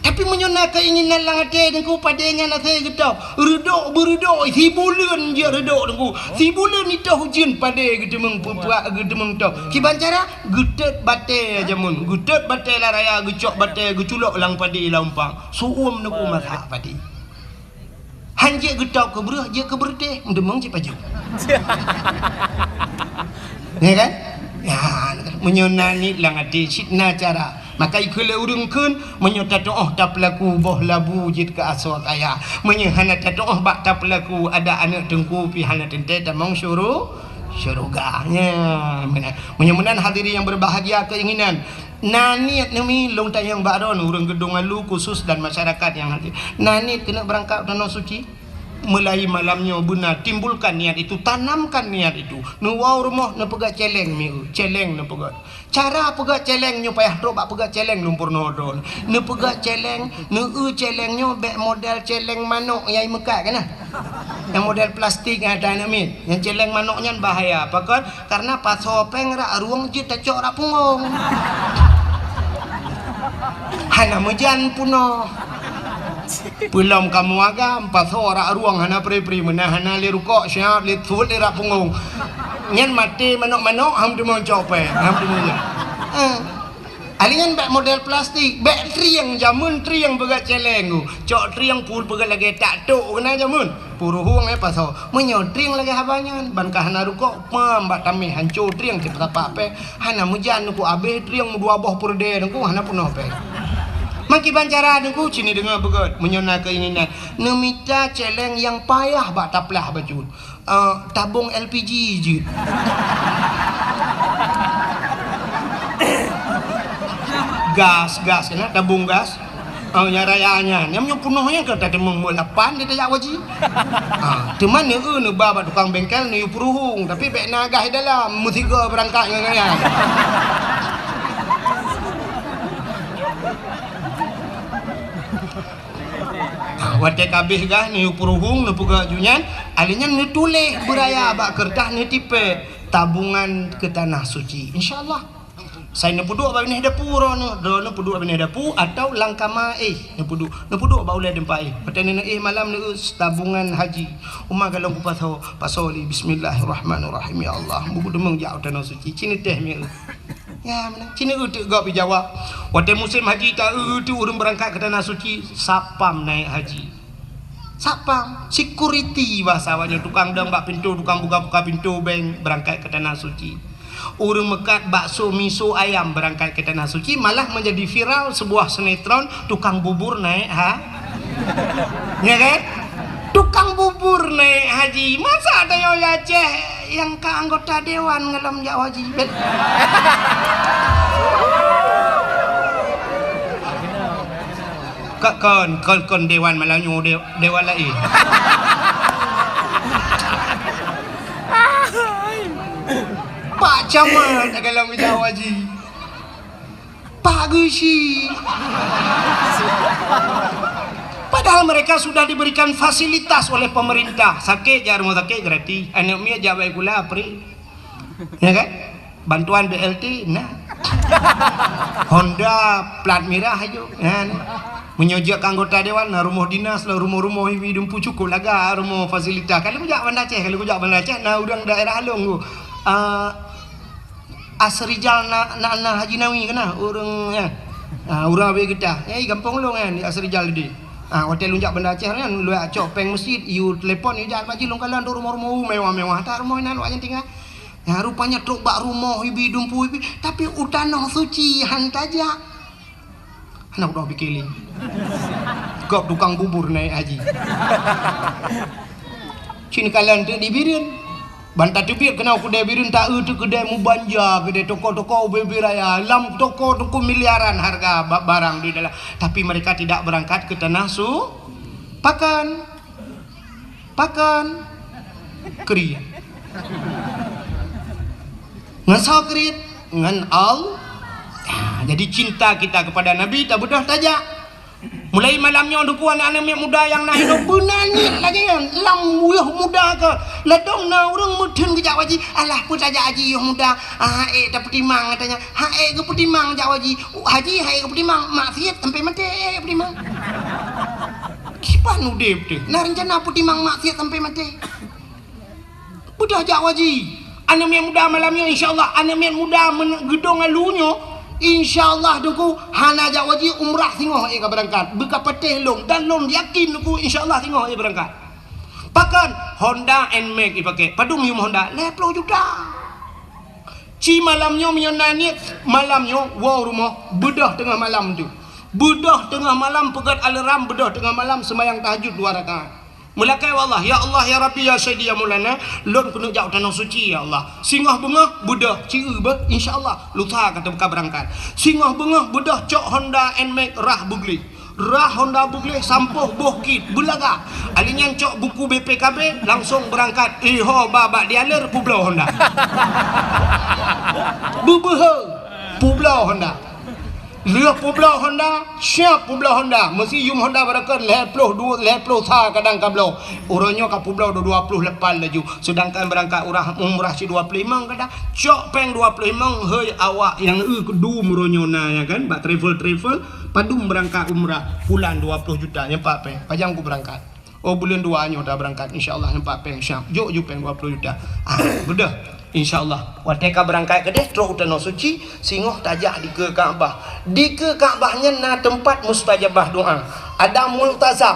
Tapi meunyoe na keinginan lam até Teungku, padé nyan asai geutop. Reudok beureudok, sibuleuen jeuet reudok Teungku. Sibuleuen itôh ujeuen padé geuteumeung peupuak, geuteumeung top. Kiban cara, geutot batée jameun. Geutot batée lam raya, geucok batée, geuculok lam padé lam umpang. Su'uem Teungku masak padé. Han jeuet geutop keu breueh, jeuet keu beureutéh, meudeumeung cit pajoh. Ya kan? Ya, meunyoe na niet lam até, cit na cara. Maka ikheun lé ureuëng kheun, meunyoe tatu'oh tapeulaku boh labu jeuet keu asoe kaya. Meunyoe hana tatu'oh bak tapeulaku, ada aneuëk Teungku pih hana teuntée tamong syuru-, syeuruga. Nya, meunan. Meunyoe meunan hadirin yang berbahagia keinginan, na niet neumi lôn tanyong bak droeneuh ureuëng Geudong Alu khusus dan masyarakat yang hadir. Na niet keuneuk beurangkat u Tanoh Suci? Mulai malam nyoe beuna timbulkan niat itu, tanamkan niat itu. Neuwoe u rumoh neupeugét céléng mieu, céléng neupeugét. Cara peugét céléng nyoe payah trok bak peugét céléng lôn peurunoe droeneuh. Neupeugét céléng, neueu céléng nyoe bék model céléng manok nyang imeukat kana. Nyang model plastik nyang ata aneuk miet. Nyang céléng manok nyan bahaya. Pakon? Karena pasoe péng rak rueng jeuet tacok rak punggong. Hana meujan peunoh. Peulom kamoe agam, pasoe rak rueng hana pri-pri, meunan hana lé rukok, siat lé thot lé rak punggong. Nyan maté manok-manok, han teumeucok péng, han teumeujan. Eh. Ahli nyan bék model plastik, bék trieng, jameun trieng peugét céléng tu. Cok trieng pul peugét lagée tak tok keunan jameun. Puruhueng eh pasoe. Meunyoe trieng lagée haba nyan, ban ka hana rukok, pam bak tameh hanco trieng cit peusapak péng. Hana meujan Teungku, abéh trieng meudua boh peureudée Teungku, hana peunoh péng. Meukiban cara Teungku, cini deungoe beugét, meunyoe na keinginan. Neumita céléng nyang payah bak taplah bacut. Eh, tabong L P G jeuet. Gas, gas, kena tabong gas. Oh, nyang raya nyan. Nyang meunyoe peunoh nyan ka tateumong meuh lapan di tajak waji. Ah, teuma neueu neuba bak tukang bengkel neuyue peuruhueng, tapi bék na gas di dalam, meusigoe beurangkat ngon nyan. Ah, watée ka abéh gas neuyue peuruhueng, neupeugah ju nyan, ahli nyan neutuléh beuraya bak keureutah neutipée tabungan keu Tanah Suci. Insya Allah. Sai neupeuduek bak binéh dapu droeneuh, droeneuh peuduek bak binéh dapu atau lam kama éh neupeuduek, neupeuduek bak ulée teumpat éh. Watée neuéh malam neueu tabungan haji. Uma galong kupasoe, pasoe lé bismillahirrahmanirrahim. Ya Allah, buku deungon jak u Tanoh Suci. Cini teh mieu. Ya, meunan. Cini eu teuk gob jijawab. Watée musém haji ka eu teuk ureuëng beurangkat keu Tanoh Suci, satpam naék haji. Satpam, security bahasa awak nyoe, tukang dong bak pintoe, tukang buka-buka pintoe bank beurangkat keu Tanah Suci. Ureuëng meukat bakso miso ayam beurangkat keu Tanah Suci, malah menjadi viral sebuah sinetron tukang bubur naék ha-, ya kan? Tukang bubur naék haji. Masa tanyoe di Aceh nyang ka anggota dewan ngalom jak haji? Bet-, Ka-, kon, kon, kon dewan malam nyoe, de-, dewan laén. Pak Camat dalam bidang haji. Pak Geuchik. Padahal mereka sudah diberikan fasilitas oleh pemerintah. Sakét jak rumoh sakét gratis. Aneuëk miet jak bayeue sikula free. Ya kan? Bantuan B L T na. Honda plat mirah aju. Ya, na. Meunyoe jeuet keu anggota dewan, na rumoh dinas, na rumoh-rumoh ibi dumpu cukôp laga rumoh fasilitas. Ka lheueh kujak Banda Aceh, ka lheueh kujak Banda Aceh, na ureuëng daerah Along tu. Ah, Asrijal na, na, na Haji Nawi kana, ureuëng, ya. Ah, ureuëng Abee Geutah. Ya, di gampông lôn kan, di Asrijal tadi. Ah, watée lôn jak Banda Aceh kan, lôn cok péng meuseujid, yue telepon, yue jak bak jih lôn kalon tu rumoh-rumoh mewah-mewah. That rumoh inan awak nyan tinggai. Ya, rupanya trok bak rumoh ibi dumpu ibi, tapi u Tanoh Suci han tajak. Hana kudoh pike lé. Gob tukang bubur naék haji. Cit kalon teuk di Bireuen. Ban tateubiet keunoe keudè Bireuen, taeu teuh keudè mubanja, keudè toko-toko ubé-ubé raya. Lam toko teuku miliaran harga ba-, barang di dalam. Tapi mereka tidak berangkat ke tanah su-, pakan. Pakan. Kriet. Ngon soe kriet? Ngon Allah. Ya, jadi cinta kita kepada Nabi, tabeudôh tajak. Mulai malam nyoe, Teungku, aneuk-aneuk miet muda nyang na hidup, beuna niet lagèe nyan. Lam yoh muda ka, ladôm na ureueng meutheun geujak haji. Alah, peue tajak haji yoh muda? Ah, ék tapeutimang, katanya. Ha, ék geupeutimang jak haji. Haji, ha, ék geupeutimang, maksiet sampai maté, ék geupeutimang. Kiban udép teuh, na rencana peutimang maksiet sampai maté. Beudôh jak haji. Aneuk miet muda malam nyoe, insya Allah, aneuk miet muda men-, geudong alu nyoe, insya Allah, Teungku, hana jak haji, umrah singoh ék ka beurangkat. Beuka patéh lôn, dan lôn yakin, Teungku, insya Allah, singoh ék beurangkat. Pakon? Honda Nmax ipakè. Padum yum Honda? Lhèe plôh juta. Ci malam nyoe, meunyoe na niet, malam nyoe woe rumoh, beudôh teungoh malam teuh. Beudôh teungoh malam, peugöt alarm, beudôh teungoh malam, seumayang tahajud dua rakaat. Meulakèe bak Allah, "Ya Allah, ya Rabbi, ya Sayyidi, ya Maulana, lôn keuneuk jak u Tanoh Suci, ya Allah." Singoh beungoh, beudôh, ci eu beuh, insya Allah, lusa ka teuka beurangkat. Singoh beungoh, beudôh, cok Honda Nmax rhah beugleh. Rhah Honda beugleh, sampôh boh kit, beulaga. Ahli nyan cok buku B P K B, langsong beurangkat. Iho ba bak dealer, peubloe Honda. Beubeuhe, peubloe Honda. Lheueh peubloe Honda, siap peubloe Honda. Meusi yum Honda barangkat lhèe plôh dua, lhèe plôh sa kadang ka bloe. Uroe nyoe ka peubloe dua, dua plôh lapan laju. Seudangkan beurangkat urah, umrah si dua plôh limong kadang. Cok péng dua plôh limong, hei awak nyang eu keudum uroe nyoe na, ya kan, bak travel-travel, padum beurangkat umrah, bulan dua plôh juta, nyan pat péng. Pajan ku beurangkat? Oh, buleuen dua nyoe tabeurangkat, insya Allah, nyan pat péng, siap. Jok ju péng dua plôh juta. Ah, beudôh. Insya Allah. Watèe ka beurangkat keudeh, trôk u Tanoh Suci, singoh tajak dikeue Ka'bah. Dikeue Ka'bah nyan na teumpat mustajabah doa. Ada multazam.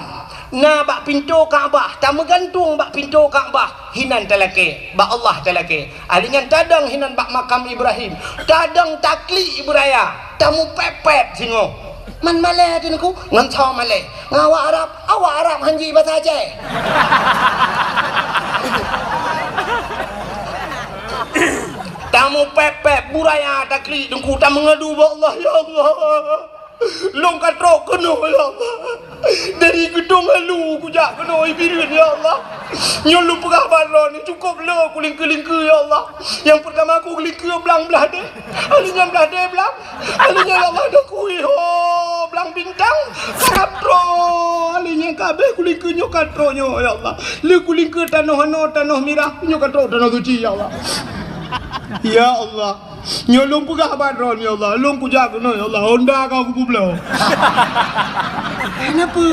Na bak pintoe Ka'bah, tameugantung bak pintoe Ka'bah, hinan talakèe, bak Allah talakèe. Ahli nyan tadong hinan bak makam Ibrahim, tadong taklik Ibraya, tamupèp-pèp singoh. Man malèe teuh Teungku, ngon soe malèe? Ngon awak Arab, awak Arab hanji basa Aceh. Tamupèp-pèp, Ibraya taklik Teungku, tameungadu bak Allah, "Ya Allah, lôn ka trôk keunoe, ya Allah. Dari Geudong Alu kujak keunoe Bireuen, ya Allah. Nyoe lôn peugah bak droeneuh, cukôp le kulingkeue-lingkeue, ya Allah. Nyang peurtama kulingkeue blang blah deh, ahli nyan blah deh blang, ahli nyan, ya Allah, dah kui ho blang bintang, ka trôk, ahli nyan ka abéh kulingkeue nyoe ka trôk nyoe, ya Allah. Le kulingkeue tanoh anoe, tanoh mirah, nyoe ka trôk Tanoh Suci, ya Allah. Ya Allah." Nyoe lôn peugah bak droeneuh, ya Allah, lôn kujak keunoe, ya Allah, Honda ka kupeubloe. Kenapa?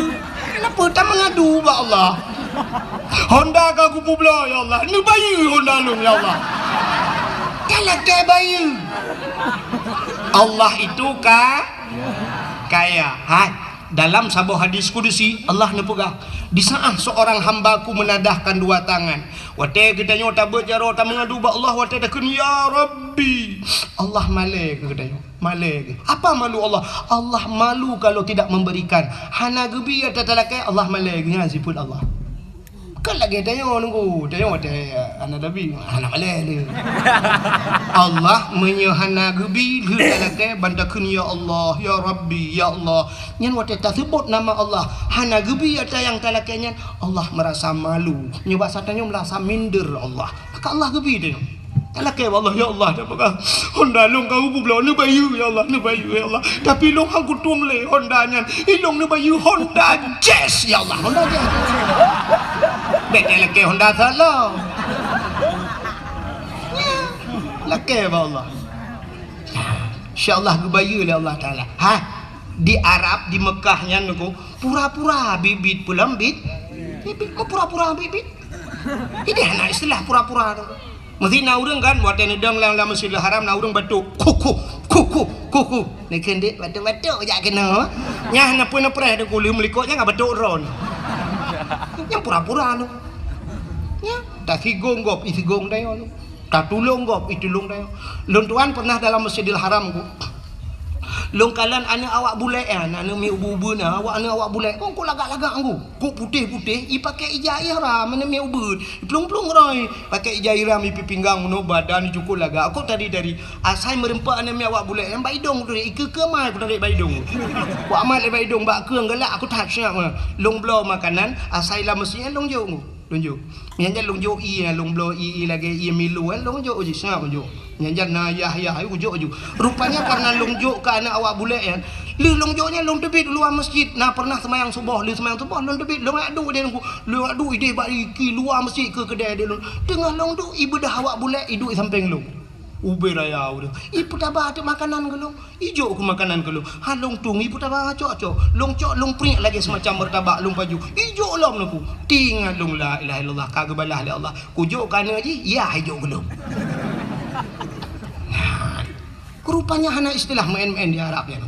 Kenapa? Tameungadu bak Allah. Honda ka kupeubloe, ya Allah. Neubayeue Honda lôn, ya Allah. Talakèe bayeue. Allah itu ka-, kaya. Hai. Dalam saboh hadis kudusi, Allah neupeugah, "Di saat seorang hamba-Ku menadahkan dua tangan." Watèe geutanyoe tabeuet jaroe tameungadu bak Allah, watèe takheun, "Ya Rabbi," Allah malèe keu geutanyoe, malèe keu. Apa malu Allah? Allah malu kalau tidak memberikan. Hana geubi ata talakèe, Allah malèe keu, nyan sifeuet Allah. Kon lagèe tanyoe nunggu, tanyoe watèe hana tabi, hana malèe lé. Allah meunyoe hana geubi lheueh talakèe ban takheun, "Ya Allah, ya Rabbi, ya Allah." Nyan watèe taseubut nama Allah, hana geubi ata nyang talakèe nyan, Allah meurasa malu. Nyoe basa tanyoe meurasa minder Allah. Maka Allah geubi tanyoe. Talakèe bak Allah, "Ya Allah, dah peugah Honda lôn ka kupeubloe, neubayeue, ya Allah, neubayeue, ya Allah. Tapi lôn han kutueng lé Honda nyan. Ilôn neubayeue Honda Jazz, ya Allah, Honda Jazz." Bèk talakèe Honda salah. Lakèe bak Allah. Insya Allah geubayeue lé Allah Taala. Ha, di Arab, di Mekah nyan, Teungku, pura-pura bit-bit peulom bit. Bit-bit, kok pura-pura bit-bit? Jadi hana istilah pura-pura tu. Meusti na ureueng kan, watèe neudong lam, lam Masjidil Haram, na ureueng batuk, "Kuku, kuku, kuku." Neukheun dek batuk-batuk jak keunoe. Nyan na peue neupreh Teungku, lheueh meulikot nyan ka batuk droe. Nyan pura-pura tu. Nyan, tasigong gob, isigong tanyoe tu. Tatulông gob, itulông tanyoe. Lôn tuan pernah dalam Masjidil Haram, Teungku. Lôn kalon aneuk awak bulèk nyan, aneuk miet ubeut-ubeut nyan, awak aneuk awak bulèk, kon kok lagak-lagak ngon. Kok putéh-putéh, ipakè ija ihram, aneuk miet ubeut. Iplueng-plueng roi, pakè ija ihram, ipi pinggang, meunoe badan, icukot lagak. Kok tari-tari. Asai meureumpok aneuk miet awak bulèk nyan bak idông, ikeu-keu mai kutarék bak idông. Kok amat lé bak idông, bak keueng galak, aku that siap. Lôn bloe makanan, asai lam meuseujid lôn jok. Lôn jok. Nyan jan lôn jok ié, lôn bloe ié, ié lagèe ié Milo, eh, lôn jok jih, seungab lôn jok. Nyan jan na yah-yah, ayo jok ju. Rupanya karena lôn jok keu aneuk awak bulèk nyan. Lheueh lôn jok nyan lôn teubiet luwa meuseujid. Na pernah seumayang suboh, lheueh seumayang suboh lôn teubiet, lôn jak duek di lôn, lôn jak duek idéh bak ié luwa meuseujid keu keudè di lôn. Teungoh lôn duek ié beudoh awak bulèk, iduek sampéng lôn. Ubé raya udah. Ipeutaba teuk makanan keu lôn. Ijok keu makanan keu lôn. Ha lôn tueng ipeutaba cok-cok. Lôn cok lôn priek lagèe seumacam meurtabak lôn pajoh. Ijok lom neuk. Teuingat lôn la ilaha illallah ka geubalah lé Allah. Kujok keu aneuk jih, yah ijok keu lôn. Nah, rupanya hana istilah meu'en-meu'en di Arab nyan.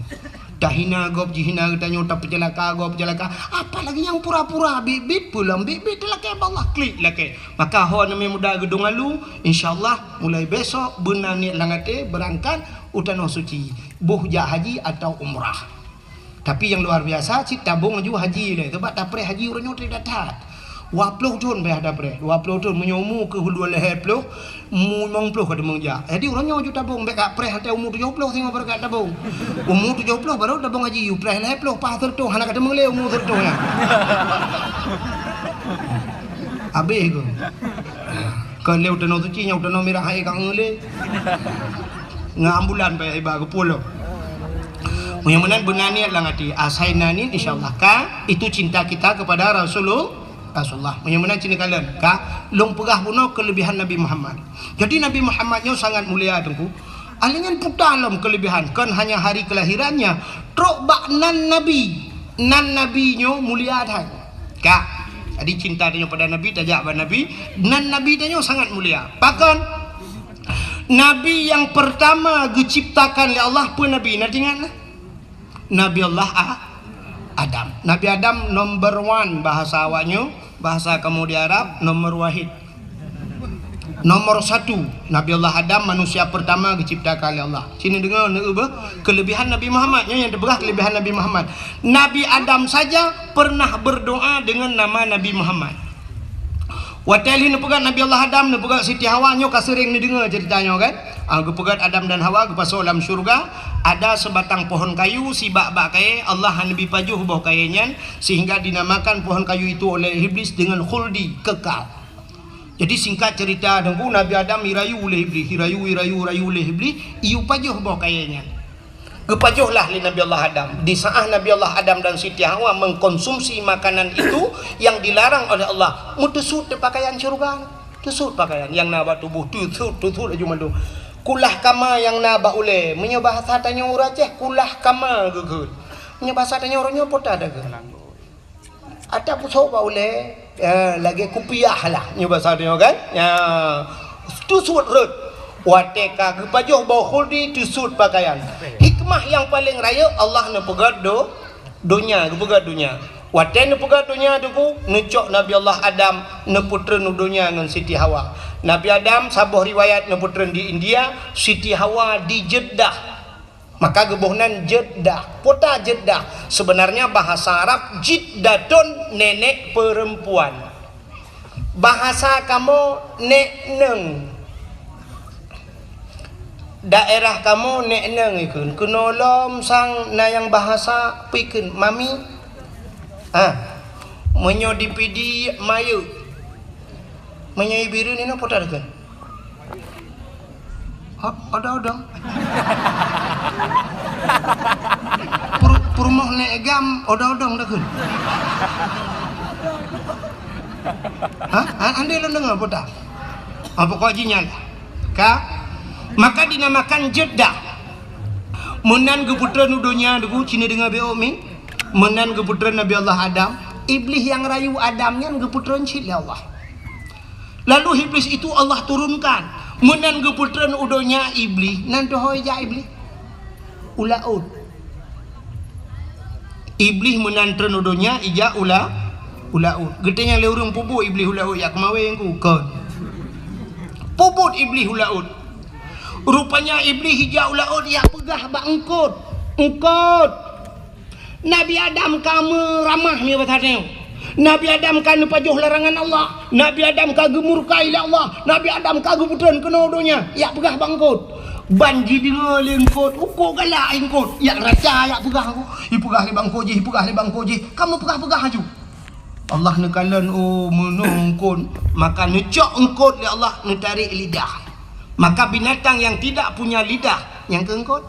Tahina gob jihina geutanyoe, tapeuceulaka gob peuceulaka. Apalagi nyang pura-pura bit-bit peulom bit-bit teulakèe bak Allah klik lakèe. Maka ho aneuk muda geudong alu, insya Allah mulai besok beuna niet lam até beurangkat u Tanoh Suci. Boh jak haji atau umrah. Tapi nyang luar biasa, cit tabong laju haji lé. Sabab tapreh haji uroe nyoe that-that. Dua ploh thon payah tapreh. Dua ploh thon, meunyoe umu keu dua lhèe ploh, umu limong ploh ka teumeung jak. Jadi uroe nyoe laju tabong, bèk ka preh watèe umu tujoh ploh singoh baru ka tabong. Umu tujoh ploh baru tabong haji, yue preh lhèe ploh, paih seureutoh, hana ka teumeung lé umu seureutoh nyan. Habéh keuh. Kon lé u Tanoh Suci, nyang u Tanoh Mirah hai ka ngeulé. Ngon ambulan payah iba geupulom. Meunyoe meunan beuna niet lam até, asai na niet, insya Allah ka, itu cinta kita kepada Rasulul-, Rasulullah. Meunyoe meunan cit neukalon ka, lôn peugah bunoe kelebihan Nabi Muhammad. Jadi Nabi Muhammad nyoe sangat mulia teungku. Ahli nyan puta lom kelebihan, kon hanya hari kelahirannya, trok bak nan Nabi. Nan Nabi nyoe mulia that. Ka. Jadi cinta tanyoe pada Nabi, tajak bak Nabi, nan Nabi tanyoe sangat mulia. Pakon? Nabi nyang pertama geuciptakan lé Allah peue Nabi? Na teuingat na? Nabi Allah A-, Adam. Nabi Adam number one bahasa awaknyoe, bahasa kamoe di Arab, nomor wahid. Nomor satu, Nabi Allah Adam manusia pertama geuciptakan lé Allah. Sini deungoe neueu beuh kelebihan Nabi Muhammad. Nyoe nyang teupeugah kelebihan Nabi Muhammad. Nabi Adam saja pernah berdoa dengan nama Nabi Muhammad. Watèe lheueh neupeugah Nabi Allah Adam, neupeugah Siti Hawa, nyoe ka seuréng neudeungoe ceurita nyoe kan? Ah, geupeugah Adam dan Hawa geupasoe lam syeuruga, ada sebatang pohon kayu, sibak bak kayèe, Allah hana neubi pajoh boh kayèe nyan, sehingga dinamakan pohon kayu itu oleh Iblis dengan khuldi, kekal. Jadi singkat cerita, Teungku, Nabi Adam irayu lé Iblis, irayu, irayu, irayu lé Iblis, iyue pajoh boh kayèe nyan. Geupajoh lah lé Nabi Allah Adam. Di saat Nabi Allah Adam dan Siti Hawa mengkonsumsi makanan itu yang dilarang oleh Allah, meuteusut pakaian syeuruga. Teusut pakaian nyang na bak tuboh, teusut, teusut laju mandum. Kulah kama nyang na bak ulèe. Meunyoe bahasa tanyoe ureueng Aceh, kulah kama geukheun. Meunyoe bahasa tanyoe uroe nyoe peue ta geukheun? Ata pusoe bak ulèe, ya, lagèe kupiah lah, nyoe basa tanyoe kan? Ya, teusut rhot. Watèe ka geupajoh boh khuldi, teusut pakaian. Hikmah nyang paleng rayeuk, Allah neupeugèt do-, donya, geupeugèt donya. Watèe neupeugèt donya Teungku, neucok Nabi Allah Adam, neupeutreun u donya ngon Siti Hawa. Nabi Adam saboh riwayat neupeutreun di India, Siti Hawa di Jeddah. Maka geuboh nan Jeddah. Peue ta Jeddah? Sebenarnya bahasa Arab Jiddatun, nenek perempuan. Bahasa kamoe nek neng. Daerah kamoe nek neng ikheun. Keunoe lom sang na nyang bahasa peue ikheun, mami. Ha. Meunyoe di Pidie, mayeuek. Meunyoe i Bireuen inoe peue ta ikheun? Ho-, odong-odong. Pur-, peurumoh nek gam odong-odong ta kheun. Ha? Ha, andai lôn deungoe peue ta? Ha, pokok jih nyan lah. Ka? Maka dinamakan Jeddah. Meunan geupeutreun u donya Teungku, ci neudeungoe beuh mi. Meunan geupeutreun Nabi Allah Adam. Iblis nyang rayu Adam nyan geupeutreun cit lé Allah. Lalu Iblis itu Allah turunkan. Meunan geupeutreun u donya Iblis, nan teuhôi jak Iblis? U laôt. Iblis meunan treun u donya, ijak u la-, u laôt. Geutanyong lé ureueng, peue buet Iblis u laôt, jak keumawén ku? Kon. Peue buet Iblis u laôt? Rupanya Iblis ijak u laôt, jak peugah bak eungkôt. Eungkôt. Nabi Adam ka meuramah nyoe basa nyoe. Nabi Adam ka neupajoh larangan Allah. Nabi Adam ka geumurka ilée Allah. Nabi Adam ka geupeutreun keunoe donya. Jak peugah bak eungkôt. Ban jideungoe lé eungkôt, uko galak eungkôt. Jak raca jak peugah, ipeugah lé bak eungkôt jih, ipeugah lé bak eungkôt jih. Ka meupeugah-peugah laju. Allah neukalon, oh, meunoe eungkôt, maka neucok eungkôt lé Allah, neutarek lidah. Maka binatang yang tidak punya lidah, nyang keu eungkôt.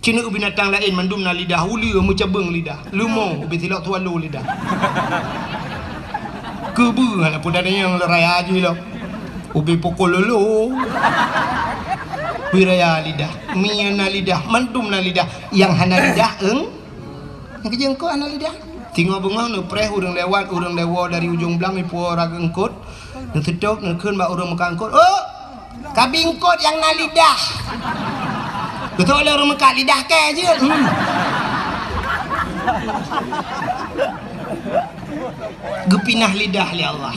Ci na binatang laén mandum na lidah, uleue meucabeueng lidah, leumo ubé silok swallow lidah. Keubeue hana peue tanyong le raya jih lom. Ubé pokok lolo. Ubé raya lidah, mie na lidah, mandum na lidah. Nyang hana lidah, eung-, Nyang keujeueng eungkôt hana lidah. Singoh beungoh neupreh ureuëng lewat, ureuëng lewat dari ujong blang ipuwoe raga eungkôt. Neuseutôt, neukheun bak ureuëng meukat eungkôt, "Oh, kabi eungkôt nyang na lidah." Geutôk lé ureuëng meukat, "Lidah kèe jeuet." Hmm. Geupinah lidah lé Allah.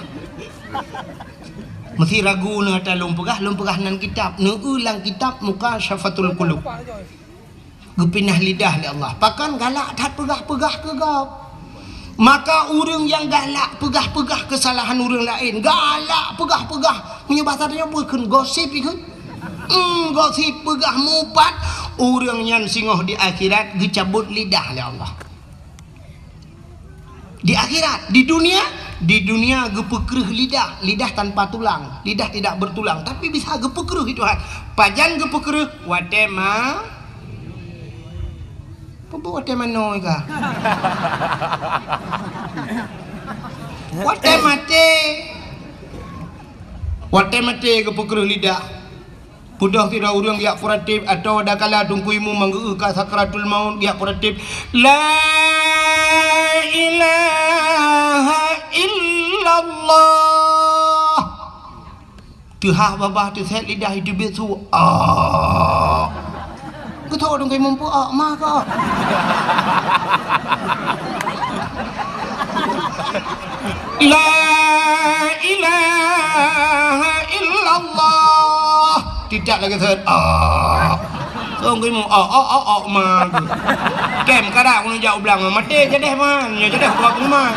Meusi ragu neuh ata lôn peugah, lôn peugah nan kitab, neueu lam kitab Mukasyafatul Qulub. Geupinah lidah lé Allah. Pakon galak that peugah-peugah keu gob. Maka ureuëng nyang galak peugah-peugah keusalahan ureuëng laén, galak peugah-peugah, meunyoe basa tanyoe bukon gosip ikheun. Hmm, gosip peugah mupat, ureuëng nyan singoh di akhirat geucabot lidah lé Allah. Di akhirat, di dunia, di dunia geupeukreuh lidah, lidah tanpa tulang, lidah tidak bertulang, tapi bisa geupeukreuh itu Tuhan. Pajan geupeukreuh? Watée ma-, peue watée manoe ka? Watée maté. Watée maté geupeukreuh lidah. Peudeuh sidroe ureuëng jak peuratéb atawa dakala Teungku Imum manggeu ka sakratul maut jak peuratéb, "La ilaha illallah." Teuhah babah teusét lidah itu biet su. Ah. Geutôk Teungku Imum peue, ah, ma ka. La ilaha illallah. Tidak lagi set. Ah. Song keu mu, ah, ah, ah, ah, ma. Kem kada keuneuk jak u blang, maté jadeh man. Nyoe jadeh buat rumah.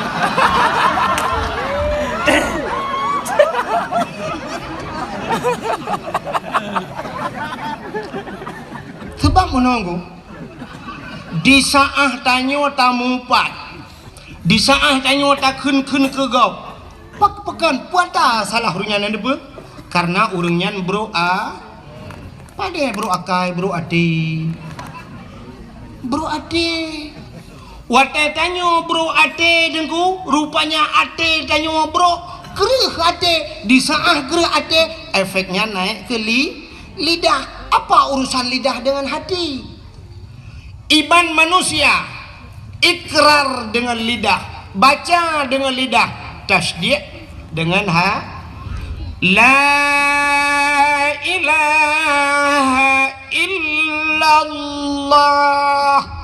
Sebab menunggu di saat tanyoe tamupat, di saat tanyoe takheun-kheun keu gob, pak-, pakon puata salah ureuëng nyan neupeue? Karena ureuëng nyan brok a-, padé brok akai, brok até. Brok até. Watée tanyoe brok até Teungku, rupanya até tanyoe brok, kreueh até, di saat kreueh até, efeknya naik ke li-, lidah. Apa urusan lidah dengan hati? Iman manusia, ikrar dengan lidah, baca dengan lidah, tasdiq dengan ha-, la ilaha illallah,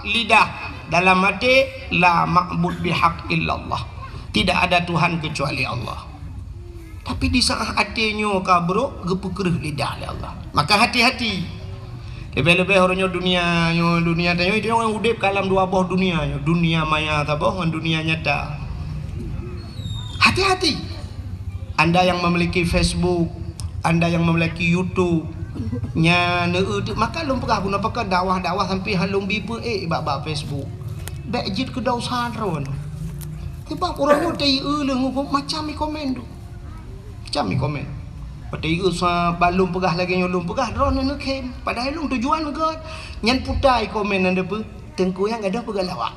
lidah, dalam hati, la ma'bud bihaq illallah. Tidak ada Tuhan kecuali Allah. Tapi di saat até nyoe ka brok, geupeukreueh lidah lé Allah. Maka hati-hati. Leubeh-leubeh uroe nyoe dunia nyoe, dunia tanyoe, itu nyoe udeb ka lam dua boh dunia nyoe. Dunia maya saboh ngon dunia nyata. Hati-hati. Anda yang memiliki Facebook, anda yang memiliki YouTube, nya neueu teuk, maka lôn peugah bunoe pakat dakwah-dakwah sampai han lôn bi peuék bak, bak Facebook. Bék jeuet keu dosa droeneuh. Sebab uroe nyoe teuieu leuh ngon macam i komen tu. Macam i komen. Watée ieu sa ban lôn peugah lagée nyoe lôn peugah, droeneuh neukhém. Padahai lôn tujuan gét. Nyan puta i komen nyan deupeu, Teungku nyang gadôh peugah lawak.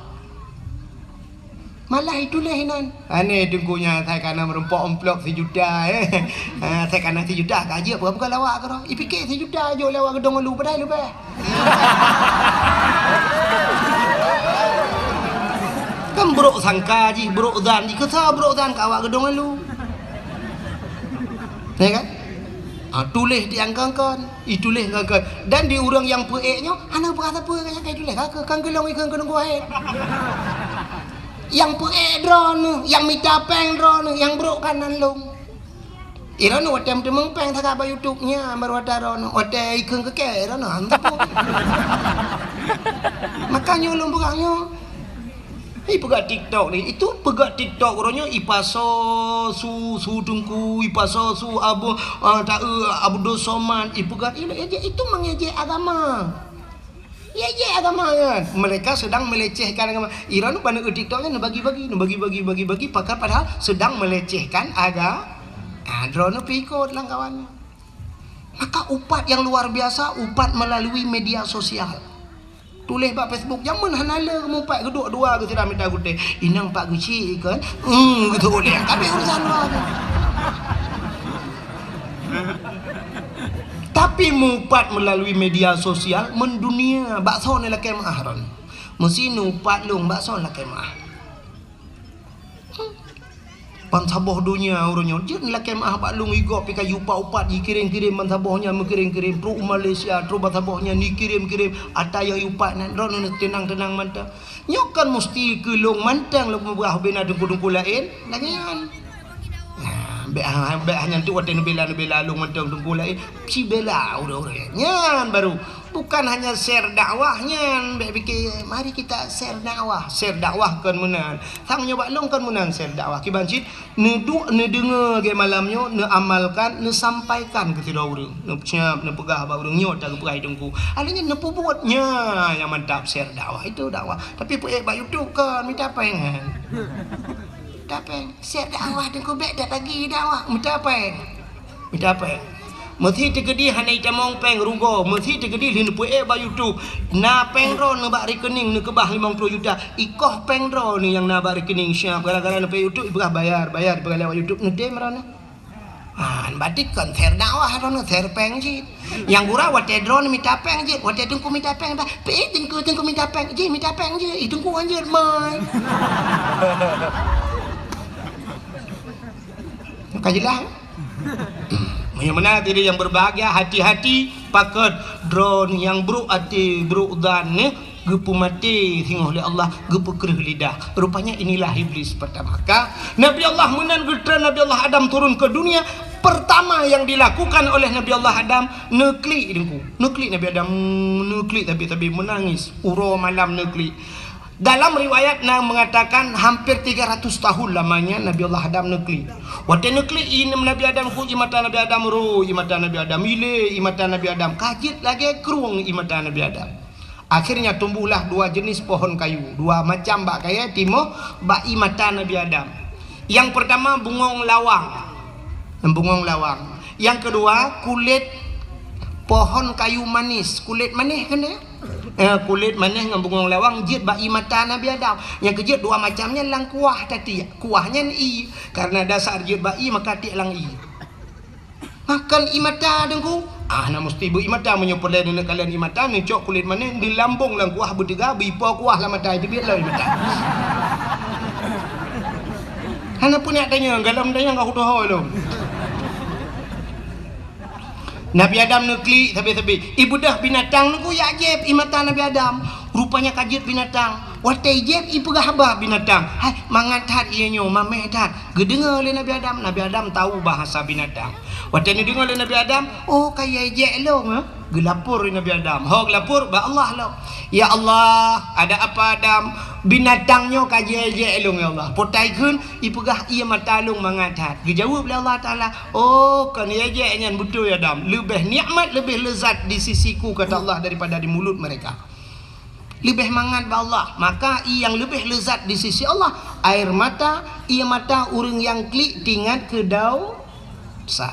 Malah ituléh inan. Aneh Teungku nyan, asai kana meurumpok amplop sijuta, eh. Ah, asai kana sijuta ka jeuet peugah-peugah lawak keudroe. Ipike sijuta jok lawak geudong ulu padahai leubeh. Kan brok sangka jih, brok zan jih, keu soe brok zan keu awak geudong ulu. Ya kan? Ah, tuléh di angkangkan, ituléh angkangkan. Dan di ureuëng nyang peuék nyoe, hana peurasa peue nyang ka ituléh, ka, ka, kan geulong ikheun keu nunggu hai. Nyang peuék droeneuh, nyang mita péng droeneuh, nyang brok kan nan lông. Droeneuh watée meuteumé péng sagai bak YouTube nyan, baru watée droeneuh, watée ikheun keu kèe droeneuh, hana teupeu. Makanya ulôn peugah nyoe, ipeugah TikTok ni, itu peugah TikTok uroe nyoe ipasoe su, su teungku, ipasoe su abu, ah, taeu Abdul Somad, ipeugah, itu mengejek agama. Ejek agama nyan. Mereka sedang melecehkan agama. Iran bak TikTok nyan neubagi-bagi, neubagi-bagi, bagi-bagi, pakat padahal sedang melecehkan aga-, ah, droeneuh pih ikot lam kawan nyan. Maka upat yang luar biasa, upat melalui media sosial. Tuléh bak Facebook, jameun hana le mupat geuduek dua geuh sira mita gutée. Inong pat geuchik kan? Hmm, gitu uleh. Tapi urusan luar tu. Tapi mupat melalui media sosial mendunia, bak soe neulakée meu'ah ron. Meusi nupat lôn bak soe neulakée meu'ah. Bansaboh donya uroe nyoe jeuet lakée meu'ah bak lôn, igob pih ka jiupat-upat, jikirém-kirém bansaboh nyan, meukirém-kirém trok u Malaysia, trok bansaboh nyan jikirém-kirém, ata nyang jiupat nyan droeneuh teunang-teunang mantong. Nyoe kan musti keu lôn mantong lôn peugah ubé na teungku-teungku laén, lagée nyan. Nah, bék ha-, bék hana tu watée neubela-neubela lôn mantong teungku laén, sibela ureuëng-ureuëng nyan baru. Bukan hanya share dakwah nyan, bék pike, mari kita share dakwah. Share dakwah kon meunan. Sang nyoe bak lôn kon meunan share dakwah. Kiban cit, neuduek neudeungoe lagée malam nyoe, neuamalkan, neusampaikan keu sidroe ureuëng. Neusiab, neupeugah bak ureuëng nyoe ta geupeugah teungku. Akhirnya neupeubuet nyan nyang mantap share dakwah. Itu dakwah. Tapi peuék bak YouTube kon mita péng. Mita péng. Share dakwah teungku bék that lagi dakwah. Mita péng. Mita péng. Meusi teukeudi hana itamong péng rugoe, meusi teukeudi lheueh neupeuék bak YouTube. Na péng droeneuh bak rekening neukeubah limong ploh juta. Ikoh péng droeneuh nyang na bak rekening siab gara-gara neupeuék YouTube ipeugah bayar, bayar ipeugah lewat YouTube neutem droeneuh. Ah, berarti kon share dakwah droeneuh, share péng cit. Nyang gura watée droeneuh mita péng cit, watée teungku mita péng bah, pih teungku, teungku mita péng, jih mita péng jih, ih teungku hanjeuet mai. Ka jeulaih. Meunyoe meunan hadirin yang berbahagia, hati-hati pakon droeneuh nyang brok até, brok zan nyoe geupeumaté singoh lé Allah, geupeukreueh lidah. Rupanya inilah iblis pertama. Ka Nabi Allah meunan geutreun Nabi Allah Adam turun ke dunia, pertama yang dilakukan oleh Nabi Allah Adam neuklik teungku. Neuklik Nabi Adam, neuklik tabi-tabi menangis. Uroe malam neuklik. Dalam riwayat na mengatakan hampir tiga ratus tahun lamanya Nabi Allah Adam neuklik. Watée neuklik ié Nabi Adam ku ié mata Nabi Adam ro, ié mata Nabi Adam ilé, ié mata Nabi Adam kajit lagée krueng ié mata Nabi Adam. Akhirnya tumbuhlah dua jenis pohon kayu, dua macam bak kayée timoh bak ié mata Nabi Adam. Yang pertama bungong lawang. Bungong lawang. Yang kedua kulit pohon kayu manis, kulit manis kan ya? Eh, kulit manéh ngon bungong lawang jeuet bak ié mata Nabi Adam. Nyang keujeuet dua macam nyan lam kuah tatiek. Kuah nyan ié. Karena dasar jeuet bak ié maka tiek lam ié. Makan ié mata teungku. Ah, na musti beu ié mata meunyoe peureulée neuneuk kalon ié mata, neucok kulit manéh, neulambong lam kuah beuteuga, beuipo kuah lam mata, itu biet lom ié mata. Hana peunak tanyong, galom tanyong ka kutoho lom. Nabi Adam neuklik sabe-sabe. Ibeudôh binatang nunggu jak jieb ié mata Nabi Adam. Rupanya ka jeuet binatang. Watée jieb ipeugah haba binatang. Hai, mangat that ié nyoe, mameh that. Geudeungoe lé Nabi Adam. Nabi Adam tahu bahasa binatang. Watée neudeungoe lé Nabi Adam, oh ka ijek lôn, ha? Geulapor lé Nabi Adam. Ho geulapor bak Allah lom. Ya Allah, ada apa Adam? Binatang nyoe ka jijek lôn ya Allah. Potai kheun ipeugah ié mata lôn mangat that. Geujaweueb lé Allah Taala, "Oh, kon ijek nyan beutôi Adam. Leubeh nikmat, leubeh lezat di sisiku," kata Allah, "daripada di mulut mereka." Leubeh mangat bak Allah. Maka ié nyang leubeh lezat di sisi Allah, air mata, ié mata ureuëng nyang klik tingat keu dosa.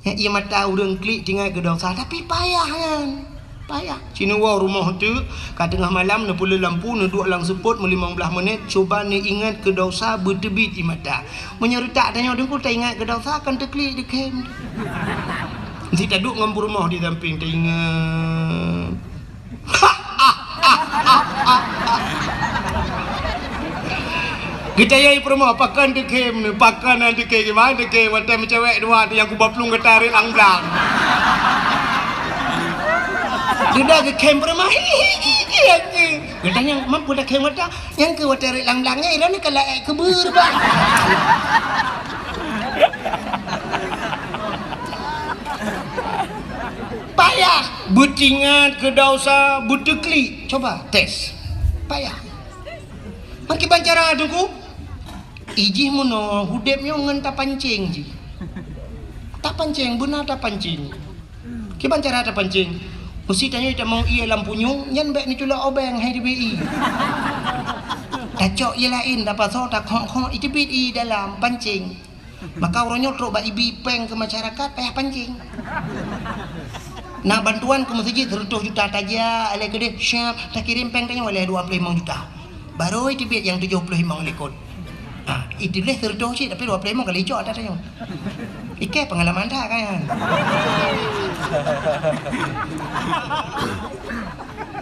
Nyan ié mata ureuëng klik tingat keu dosa, tapi payah nyan. Payah. Sinewoe rumoh teuk, ka teungoh malam neupeuleueh lampu, neuduek lam seupôt meulimong blaih menit, cuba neuingat keu dosa beuteubiet ié mata. Meunyoe reutak tanyoe teungku taingat keu dosa, kan teuklik dikhem. Sit taduek ngon peurumoh di sampéng taingat. Geutanyong peurumoh, pakon teukhem nyoe, pakon han teukhem, kiban teukhem, watée meucewek dua tu nyang kuba plueng gata rot lam blang. Geuda geukhem peurumoh, hi, hi, hi, hi, hi. Geutanyong, "Mampu takhem gata?" "Nyang keu watée rot lam blang nyan, iran ka laék keubeureubah." Payah. Beutingat keu dosa, beuteuklik. Coba tes. Payah. Meukiban cara Teungku? Ijih meunoe udeb nyoe ngon tapancéng jih. Tapancéng, beuna tapancéng. Kiban cara tapancéng? Meusi tanyoe tamong ié lam punyueng, nyan bék neuculok obeng hai teubiet ié. Tacok ié laén, tapasoe, takhok-khok, iteubiet ié dalam pancéng. Maka uroe nyoe trok bak ibi péng keu masyarakat payah pancéng. Na bantuan keu meuseujid seratus juta tajak, lé keudeh siap takirém péng tanyoe lé dua puluh lima juta. Barô iteubiet nyang tujoh puluh lima likot. Ha, iteubiet seratus cit tapi dua puluh lima kali cok atas tanyoe. Iké pengalaman that kan.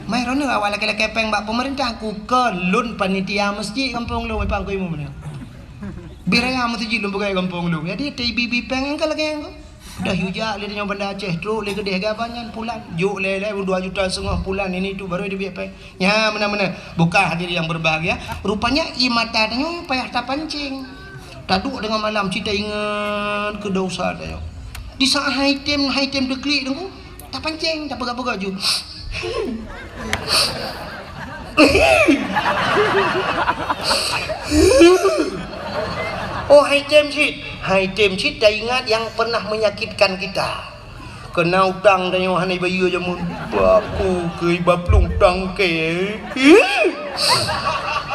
Mai roneuk awak lakée-lakée péng bak pemerintah, ku keu lôn panitia meuseujid gampông lôn, Pak Guru Imum nyoe. Bih raya meuseujid lôn peugah gampông lôn. Jadi, teuibi-bi péng nyang ka lagée nyan. Dah yue jak lé nyoe Banda Aceh, trok lé keudeh gaban nyan pulan. Jok lé-lé dua juta setengah pulan, ini tu baru dia biak péng. Nya, meunan-meunan. Bukan hadirin yang berbahagia. Rupanya, ié mata tanyoe payah tapancéng. Taduek deungon malam, cit taingat keu dosa tanyoe. Di saat hai tem, hai tem teuklik Teungku, tapancéng, tapeugah-peugah ju. Oh, hai tem cit. Hai tem cit taingat yang pernah menyakitkan kita. Keuna utang tanyoe hana ibayeue jameun. Baku keu iba plueng tangke.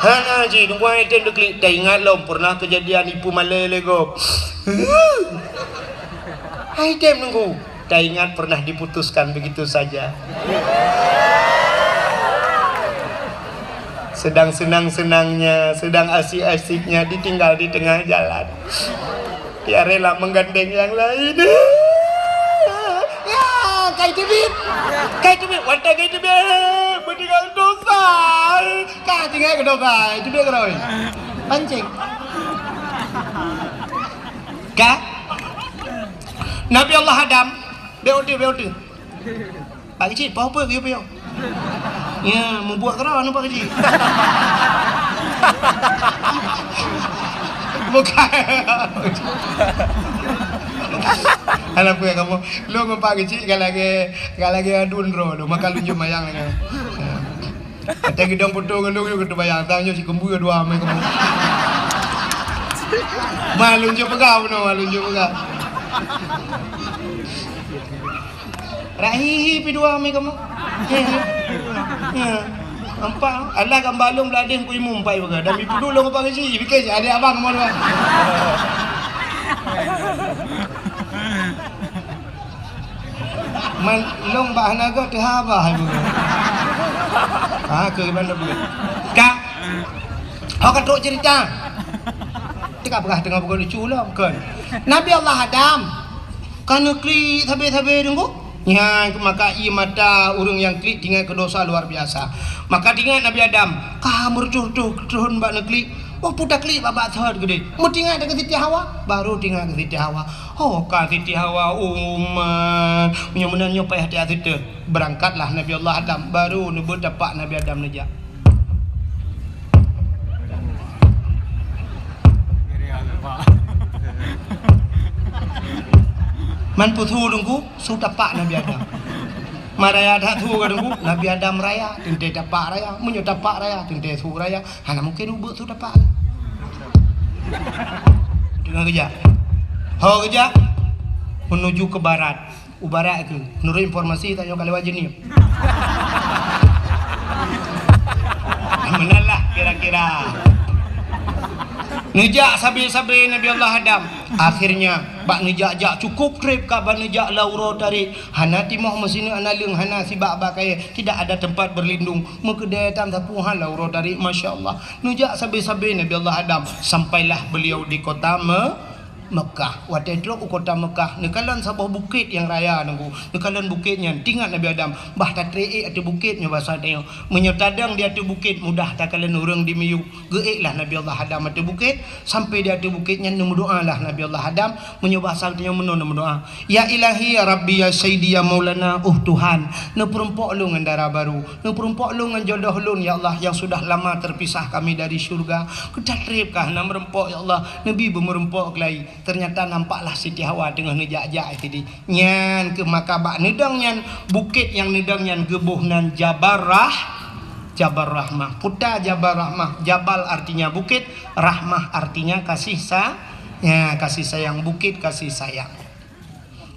Hana cit, Teungku, hai tem teuklik. Taingat lom pernah kejadian ipeue malée lé gob. Hai tem Teungku. Taingat pernah diputuskan begitu saja. Sedang senang-senangnya, sedang asik-asiknya ditinggal di tengah jalan. Dia rela menggandeng yang lain. Ya, kai teubiet. Kai teubiet, watée kai teubiet. Beutinggai dosa. Ka tinggai keu dosa. Teubiet keu dosa. Pancéng. Ka? Nabi Allah Adam. Bék uteue, bék uteue. Pak Keuchik, poh peue geuyue piôh? Ya, mubuet keudroe aneuk Pak Keuchik. Bukan. Alah, peue kamoe? Lôn ngon Pak Keuchik ka lagée, ka lagée aduen droe lôn, maka lôn jeuet mayang lagée. Watée geudong putôh ngon lôn, lôn geuteubayang, tang nyoe sikeumbui dua amai kamoe. Ma lôn jeuet peugah bunoe, ma lôn jeuet peugah. Rahihi pi dua mi kamoe. Ya. Ya. Nampak? Allah gamba lôn beuladeh ku imum pai baga. Dan mi puduk lôn apa keuchik? Pikir si adik abang kamoe dua. Man lôn bak hana gok teuhaba hai baga. Ha, ke mana baga? Ka. Ho ka trok cerita. Teuka peugah teungoh bukan lucu lom, kon. Nabi Allah Adam. Ka neuklik sabe-sabe Teungku. Nyan maka ié mata ureuëng nyang klik tingat keu dosa luar biasa. Maka tingat Nabi Adam, ka meureutoh-reutoh thon bak neuklik. Oh, puta klik bak-bak thon keudeh. Meutingat keu Siti Hawa, baru tingat keu Siti Hawa. Oh, ka Siti Hawa, umat. Meunyoe meunan nyoe payah tiasiteue. Beurangkatlah Nabi Allah Adam, baru neubeutapak Nabi Adam neujak. Man peue su Teungku, su tapak Nabi Adam. Man raya that su ka Teungku, Nabi Adam raya, teuntée tapak raya. Meunyoe tapak raya, teuntée su raya. Hana mungken ubeuek su tapak. Deungoe geujak. Ho geujak, menuju ke barat. U barat keuh, menurut informasi tanyoe ka lewat jeunieb. Meunan lah kira-kira. Neujak sabe-sabe Nabi Allah Adam. Akhirnya, bak neujak-jak cukup treb ka bak neujak lam uroe tarék. Hana timoh meusineuk, hana leueng, hana sibak bak kayée. Tidak ada tempat berlindung. Meukeudée tam sapeue han lam uroe tarék, masya Allah. Neujak sabe-sabe Nabi Allah Adam. Sampailah beliau di kota Me-, Mekah. Watée trok u kota Mekah, neukalon saboh bukét nyang raya Teungku. Neukalon bukét nyan, tingat Nabi Adam, bah tatré ék ateueh bukét nyoe basa tanyoe. Meunyoe tadong di ateueh bukét, mudah takalon ureuëng di miyueb. Geuék lah Nabi Allah Adam ateueh bukét, sampai di ateueh bukét nyan neumeudoá lah Nabi Allah Adam. Meunyoe basa tanyoe meunoe neumeudoá, "Ya Ilahi, ya Rabbi, ya Sayyidi, ya Maulana, oh Tuhan, neupeurumpok lôn ngon dara barô, neupeurumpok lôn ngon jodoh lôn, ya Allah, yang sudah lama terpisah kami dari syurga." Keu tatreb ka hana meurumpok, ya Allah, neubi beumeurumpok keulai. Ternyata nampaklah Siti Hawa teungoh neujak-jak sideh. Nyan keuh maka bak neudong nyan, bukét nyang neudong nyan geuboh nan Jabal Rah-, Jabal Rahmah. Peue ta Jabal Rahmah, Jabal artinya bukét, Rahmah artinya kasih sa-, ya, kasih sayang, bukét kasih sayang.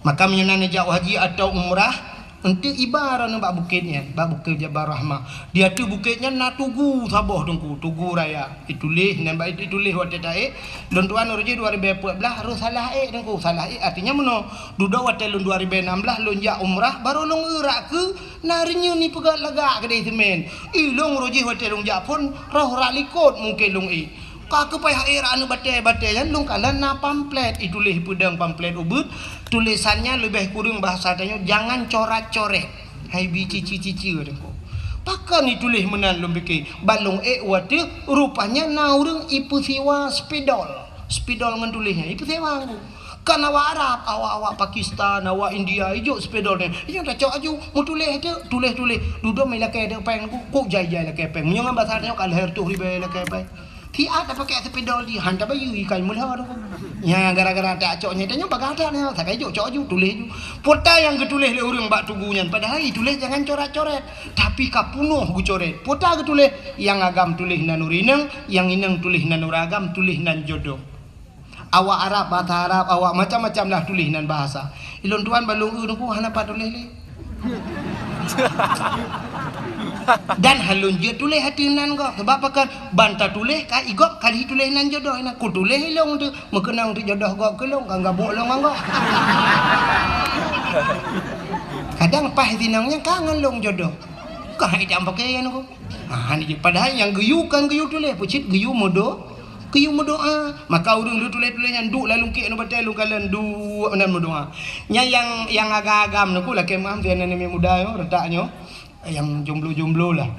Maka meunyoe na neujak haji atau umrah, eunteuk iba droeneuh bak bukét nyan, bak bukét Jabal Rahmah. Di ateueh bukét nyan na tugu saboh Teungku, tugu raya. Ituléh, nyan bak ituléh watée taék, lôn tuan uroe jih dua ribée peuet blaih, rôh salah ék Teungku. Salah ék artinya meunoe, dudoe watée lôn dua ribée nam blaih lôn jak umrah, barô lôn eu rak keu na reunyeun ipeugöt lagak keudeh seumén. Ilôn uroe jih watée lôn jak phon, rôh rak likot mungken lôn ék. Ka keupai hai rak aneuk batée-batée nyan lôn kalon na pamflet, ituléh peudong pamflet ubit, tulésan nyan leubeh kureueng bahasa tanyoe, jangan corat-coret. Hai bi cici-cici Teungku. Pakon ituléh meunan lôn pike, ban lôn ék watée rupanya na ureuëng ipeusiwa spidol. Spidol ngon tuléh nyan ipeusiwa Teungku. Kan awak Arab, awak-awak Pakistan, awak India, ijok spidol nyan. Ijok tacok aju, meutuléh teuk, tuléh-tuléh. Dudoe mé lakée teuk péng, kok jai-jai lakée péng. Meunyoe ngon basa nyoe ka lhèe reutôh ribée lakée péng. Siat tapakée spidol jih, han tabayeue ikai meulhô tu. Nya gara-gara tacok nyan, tanyoe bagah that nyoe, sakai jok cok aju, tuléh aju. Peue ta nyang geutuléh lé ureuëng bak tugu nyan, padahai ituléh jangan coret-coret. Tapi ka punoh geucoret. Peue ta geutuléh, nyang agam tuléh nan ureuëng inong, nyang inong tuléh nan ureuëng agam, tuléh nan jodoh. Awak Arab, bahasa Arab, awak macam-macam lah tuléh nan bahasa. Ilôn tuan ban lôn eu Teungku hana pat tuléh lé. Dan han lôn jeuet tuléh ateueh nan gob. Sabab pakon? Ban tatuléh ka igob ka lheueh tuléh nan jodoh inan. Kutuléh ilôn teuk, meukeunong teuk jodoh gob keu lôn, ka gabuk lôn ngon gob. Kadang paih sinong nyan ka ngon lôn jodoh. Ka hai dam pakaian Teungku. Ha, ni padahai nyang geuyue kan geuyue tuléh, peucit geuyue meudo-, geuyue meudoa. Maka ureuëng lheueh tuléh-tuléh nyan duek lam lungkiek ngon batée lôn kalon duek meunan meudoa. Nyan nyang, nyang agam-agam Teungku lakée meu'ah, biar nan muda nyoe, reutak nyoe. Nyang jomblo-jomblo lah.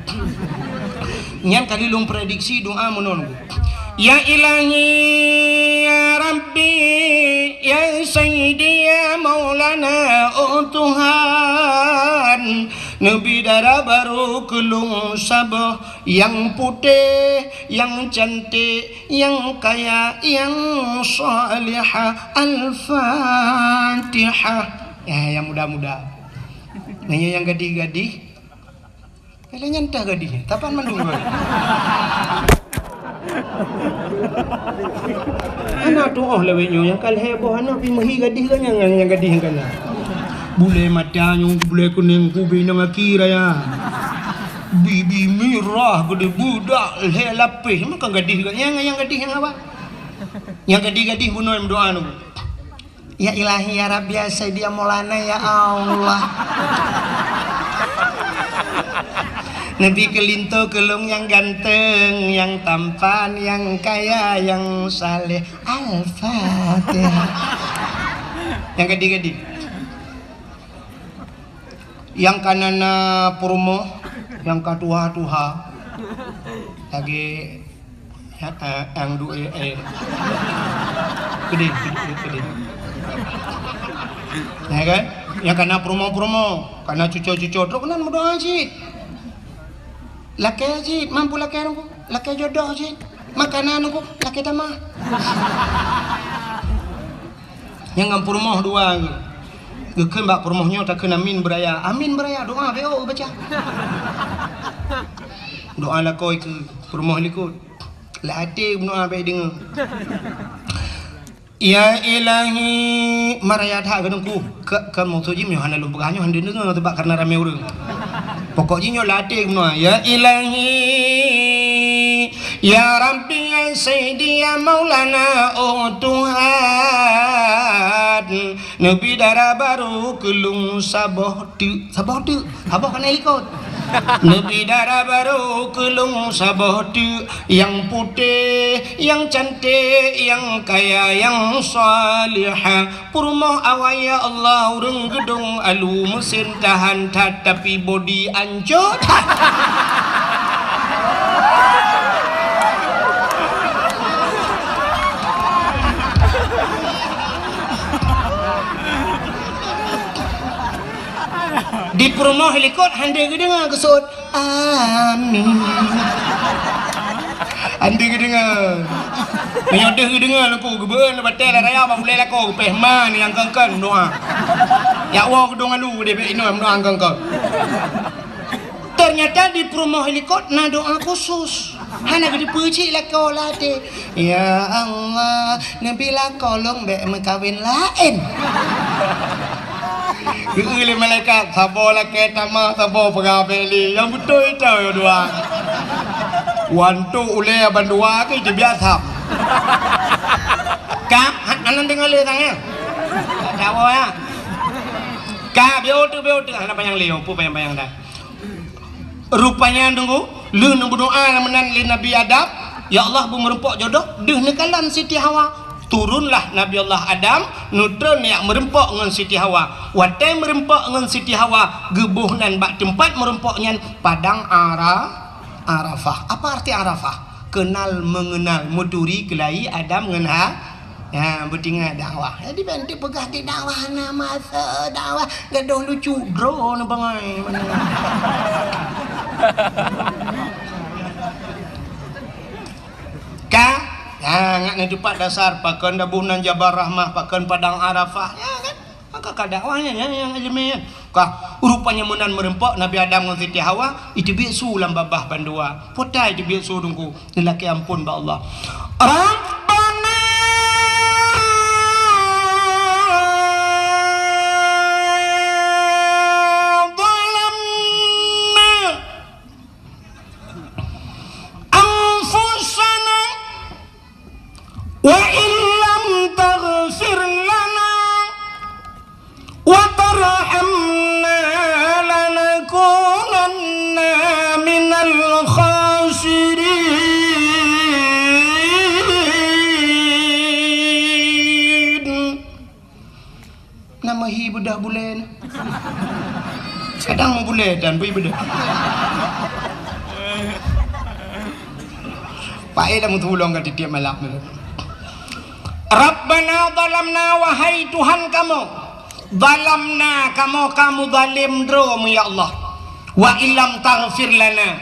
Nyan ka lheueh lôn prediksi doa meunan Teungku. Ya Ilahi, ya Rabbi, ya Sayyidi, ya Maulana, oh Tuhan, neubi dara barô keu lôn saboh nyang putéh, nyang cantik, nyang kaya, nyang salihah. Al-Fatihah. Ya, nyang muda-muda. Nanya nyang gadih-gadih. Kalian nyan tah gadih, tapan mandum gadih. Hana tuoh lawét nyoe nyang ka lhèe boh aneuk pi meuhi gadih geuh nyang, nyang gadih kana. Bulée mata nyoe, bulée kunéng, kubi nyang aki raya. Bibi mirah geude beudak lhèe lapéh, maka gadih geuh nyang, nyang gadih nyang awak. Nyang gadih-gadih bunoe meudoa nyoe. Ya Ilahi, ya Rabbi, ya Sayyidi, ya Maulana, ya Allah. Neubi keu linto keu lôn nyang ganteng, nyang tampan, nyang kaya, nyang saleh. Al-Fatihah. Nyang gadih-gadih. Nyang ka na-na peurumoh, nyang ka tuha-tuha. Lagée Ya, eh, ang du-, eh, eh. Pedih, pedih, pedih. Ya kan? Nyang kana peurumoh-peurumoh, kana cuco-cuco, trok nan meudoa cit. Lakée cit, mampu lakée Teungku, lakée jodoh cit. Makanan Teungku, lakée tamah. Nyang ngon peurumoh dua geuh. Geukheun bak peurumoh nyoe takheun amin beuraya. Amin beuraya, doa B O baca. Doa lakoe keu peurumoh likot. Lam até meudoa bék deungoe. Ya Ilahi, maraya that keu Teungku. Ka, ka maksud jih meunyoe hana lôn peugah nyoe hana deungoe, sebab karena ramé ureuëng. Pokok jih nyoe lam até meudoa, ya Ilahi, ya Rabbi, ya Sayyidi, ya Maulana, oh Tuhan, neubi dara barô keu lôn saboh teuk, saboh teuk, saboh kana likot. Neubi dara barô keu lôn saboh teuk, nyang putéh, nyang cantik, nyang kaya, nyang salihah. Peurumoh awai ya Allah, ureuëng geudong alu, meusén tahan that, tapi bodi ancô that. Di peurumoh likot hana geudeungoe geuseuôt, "Amin." Andi geudeungoe. Meunyoe deuh geudeungoe Teungku, geubeueun batée lam raya bak ulée lakoe, geupéh ma nyang kongkon doa. Yak woe geudong alu deh bék inoe doa kongkon. Ternyata di peurumoh likot na doa khusus. Hana geuteupeue cit lakoe lam até. Ya Allah, neubi lakoe lôn bék meukawen laén. Geulheueh lé malaikat, saboh lakée tamah, saboh peugah bék lé. Nyang beutôi ito dua. Wantok ulée bandua ke, itu biasa. Ka, hana deungoe lé sang ya. Dawa ya. Ka, biar tu, biar tu. Hana panyang lé, apa panyang-panyang dah. Rupanya Teungku, lheueh neubeudoa meunan lé Nabi Adam, "Ya Allah, beumeureumpok jodoh," deuh neukalon Siti Hawa. Turunlah Nabi Allah Adam, neutron jak meureumpok ngon Siti Hawa. Watée meureumpok ngon Siti Hawa, geuboh nan bak teumpat meureumpok nyan Padang Ara-, Arafah. Apa arti Arafah? Kenal mengenal, meuturi keulayi Adam ngon Ha-, Ha, beutingat dakwah. Jadi, ban teupeugah di dakwah, hana masa dakwah. Gadôh lucu, droe neuh bangai. Ka? Ha, ngat neutupat dasar, pakon daboh nan Jabal Rahmah, pakon Padang Arafah. Ya, kan? Maka ka dakwah nyan, nyan, nyang ileumèe nyan. Ka, rupanya meunan meureumpok Nabi Adam ngon Siti Hawa, iteubiet su lam babah bandua. Peue ta iteubiet su Teungku? Neulakèe ampôn bak Allah. Rabbana zalamna anfusana wa illam taghfir lana wa tarhamna lanakunanna minal khasirin. Na meuhi beudoh bulèe na. Kadang meubulèe dan bui beudoh. Paéh dah meutulông ka tiep-tiep malam tu. Rabbana zalamna, wahai Tuhan kamoe, zalamna, kamoe ka meuzalém droe, ya Allah. Wa illam taghfir lana,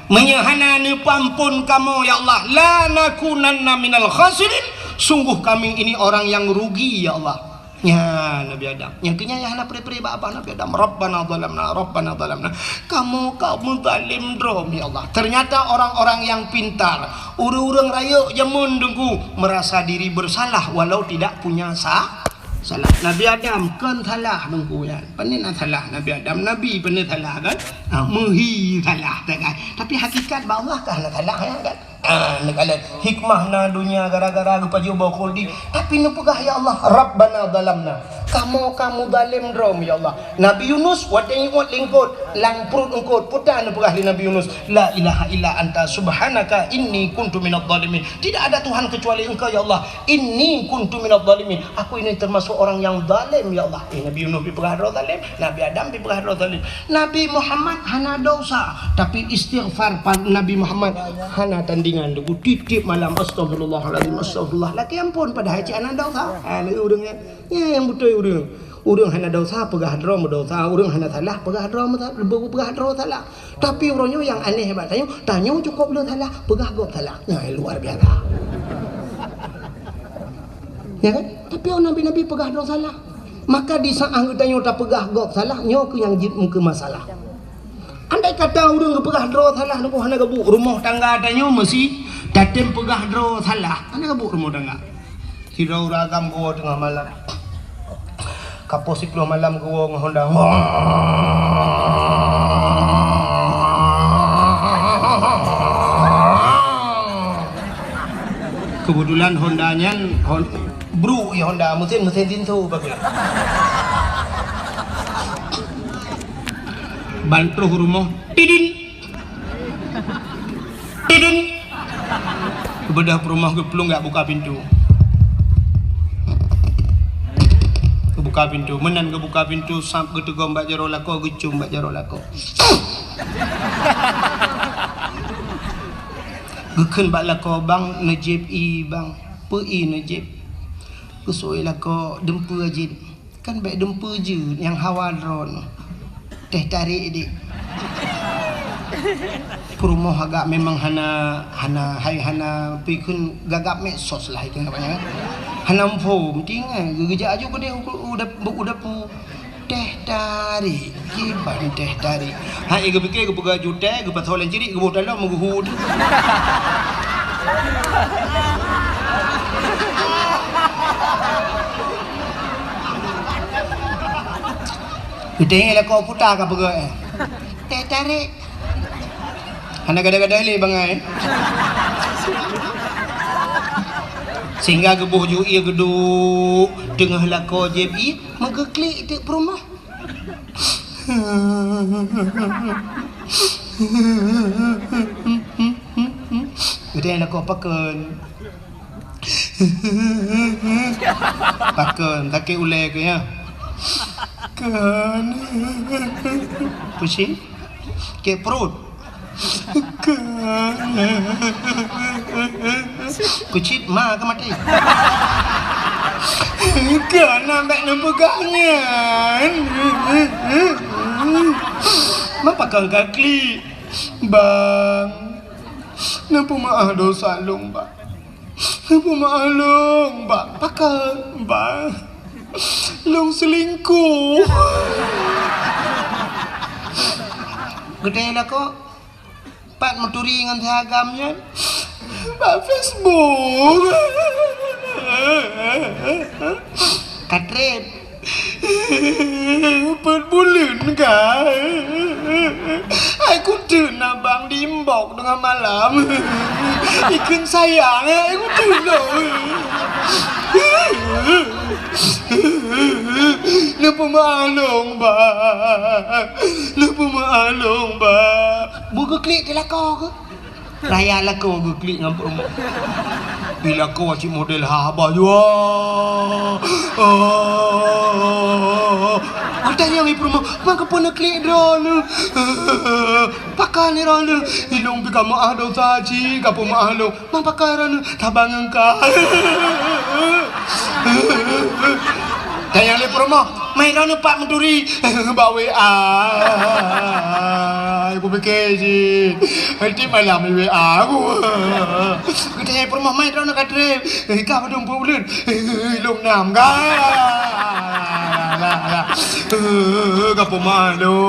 meunyoe hana neupeuampôn kamoe, ya Allah, lanakunanna minal khasirin, sungguh kami ini orang yang rugi, ya Allah. Nyan Nabi Adam. Nyang keu nyan nyang hana pre-pre bak babah Nabi Adam. Rabbana zalamna, Rabbana zalamna. Kamoe ka meuzalém droe, ya Allah. Ternyata orang-orang yang pintar, ureueng-ureueng rayeuk jameun Teungku, merasa diri bersalah walau tidak punya sa-, salah. Nabi Adam kon salah Teungku nyan. Pane na salah Nabi Adam, Nabi pane salah kan? Ha, meuhi salah, kan? Tapi hakikat bak Allah ka hana salah, ya kan? Ah, neukalon hikmah na donya gara-gara geupajoh boh khuldi. Tapi neupeugah, "Ya Allah, Rabbana zalamna." Kamoe ka meuzalém droe, ya Allah. Nabi Yunus watèe jiôt lé eungkôt, lam pruet eungkôt, peue ta neupeugah lé Nabi Yunus, "La ilaha illa anta subhanaka inni kuntu minadh dhalimin." Tidak ada Tuhan kecuali Engkau, ya Allah. "Inni kuntu minadh dhalimin." Aku ini termasuk orang yang zalim, ya Allah. Eh, Nabi Yunus dipeugah droe zalim, Nabi Adam dipeugah droe zalim. Nabi Muhammad hana dosa, tapi istighfar pa-, Nabi Muhammad hana tandingan. Teungku tiep-tiep malam, "Astagfirullahalazim, astagfirullah." Lakèe ampôn, padahai cit hana dosa. Ha, lagèe ureueng nyan. Nyan nyang beutôi ureueng. Ureueng hana dosa, peugah droe meudosa. Ureueng hana salah, peugah droe meusa-, peugah droe salah. Tapi uroe nyoe nyang aneh bak tanyoe, tanyoe cukôp le salah, peugah gob salah. Nyan luar biasa. Ya kan? Tapi nabi-nabi peugah droe salah. Maka di saat geutanyoe tapeugah gob salah, nyoe keuh nyang jeuet keu masalah. Andai kata ureueng geupeugah droe salah, Teungku, hana geubuet, rumoh tangga tanyoe meusi tatem peugah droe salah, hana geubuet rumoh tangga. Sidroe ureueng agam geuwoe teungoh malam. Ka poh siplôh malam geuwoe ngon honda. Keubeutulan honda nyan, hon-, bruk, ya, honda, meusén, meusén tinso bagai. Ban troh rumoh, tidin. Tidin. Geubeudôh peurumoh geuplueng jak buka pintoe. Geubuka pintoe. Meunan geubuka pintoe, sab geuteugom bak jaroe lakoe, geucôm bak jaroe lakoe. Geukheun bak lakoe, "Bang, neujieb ie, Bang." "Peue ie neujieb?" Geuseuôt lakoe, "Dumpeue jieb." "Kan bèk dumpeue jeuet, nyang hawa droeneuh. Teuh tarek dik." Peurumoh agak memang hana, hana, hai hana pikun gagap medsos lah itu namanya. Hana info, penting eh, geujak aju keudeh u, u, u dapu. Teh tarik, kiban teh tarik. Hai geupike geupeugah jutée, geupasoe lam cirik, geuboh dalam meuguhu. Geutanyong lakoe puta ka peugah eh. Teh tarik. Hana gada-gada lé bangai. Sehingga geuboh ju ie geuduek teungoh lakoe jieb ie meugeuklik teuk peurumoh. Geutanyong lakoe pakon. Pakon, sakét ulée keuh nyan? Kon. Pusing? Sakét pruet? Kon. Keucit ma ka maté. Kon, bék neupeugah nyan. Ma pakon ka klik? Bang, neupeumaáh dosa lôn, Bang. Neupeumaáh lôn, Bang. Pakon, Bang? Lôn seulingkoh. Geutanyong lakoe, pat meuturi ngon si agam nyan? Bak Facebook. Ka treb. Peuet buleuen ka. Hai kuteun abang di inbox teungoh malam. Ikheun sayang, hai kuteun lôn. Neupeumaáh lôn, Bang. Neupeumaáh lôn, Bang. Beu geuklik di lakoe keuh? Raya lakoe geuklik ngon peurumoh. Di lakoe cit model haba jua. Oh. Geutanyong lé peurumoh, "Ma kapeue neuklik droeneuh?" "Pakon droeneuh?" "Ilôn pih ka meuáh dosa cit, ka peumeuáh lôn." "Ma pakon droeneuh?" "Saban ngon ka." Tanyong lé peurumoh, "Ma droeneuh pat meuturi?" "Bak W A." Kupike cit. Tiep malam di W A aku. Geutanyong peurumoh, "Ma droeneuh ka treb?" "Ka padum peuet buleuen." "Lôn nam ka." Ka peumalu.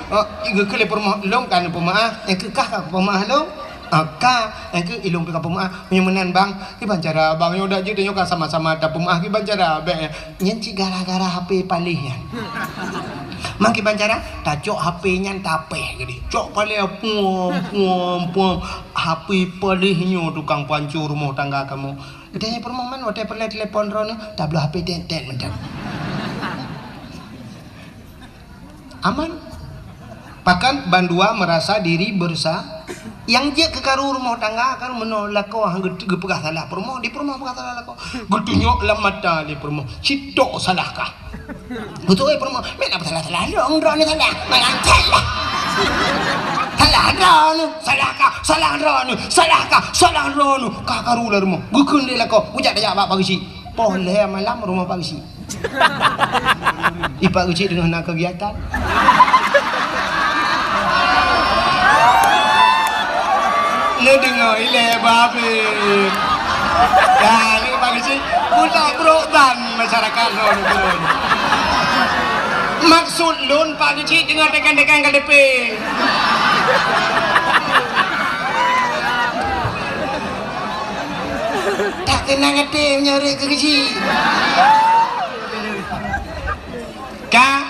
Oh, geukheun lé peurumoh, "Lôn ka neupeumaáh." "Eh, keu kah ka peumaáh lôn?" "Ah, ka." "Eh, keu ilôn pih ka peumaáh." "Meunyoe meunan, Bang, kiban cara, Bang, nyoe dak jeuet nyoe ka sama-sama tapeumaáh, kiban cara, bék nyan?" Nyan cit gara-gara H P paléh nyan. Ma kiban cara, tacok H P nyan tapéh geude. Cok paléh puam, puam, puam. H P paléh nyoe tukang panco rumoh tangga kamoe. Geutanyong peurumoh, "Man watée peureulée telepon droeneuh?" "Tabloe H P tet-tet mantong." Aman. Pakon bandua meurasa diri beureusa. Nyang jeuet keu karu rumoh tangga kan meunoe lakoe han geu-, geupeugah salah peurumoh, di peurumoh peugah salah lakoe. Geutunyok lam mata lé peurumoh, "Cit tok salah kah?" Beutôi peurumoh, "Meunan salah-salah lôn, droeneuh salah." "Meunan salah. Salah droeneuh, salah kah, salah droeneuh, salah kah, salah droeneuh." Ka karu lam rumoh. Geukheun lé lakoe, "Kujak tajak bak Pak Geuchik." Poh lhée malam rumoh Pak Geuchik. Di Pak Geuchik teungoh na keugiatan. Neudeungoe ilée babeh. Dah, ni Pak Geuchik, buta brok ban masyarakat lôn turun. Maksud lôn Pak Geuchik teungoh tekan-tekan K T P. Tak tenang até meunyoe rhot keu Geuchik. Ka,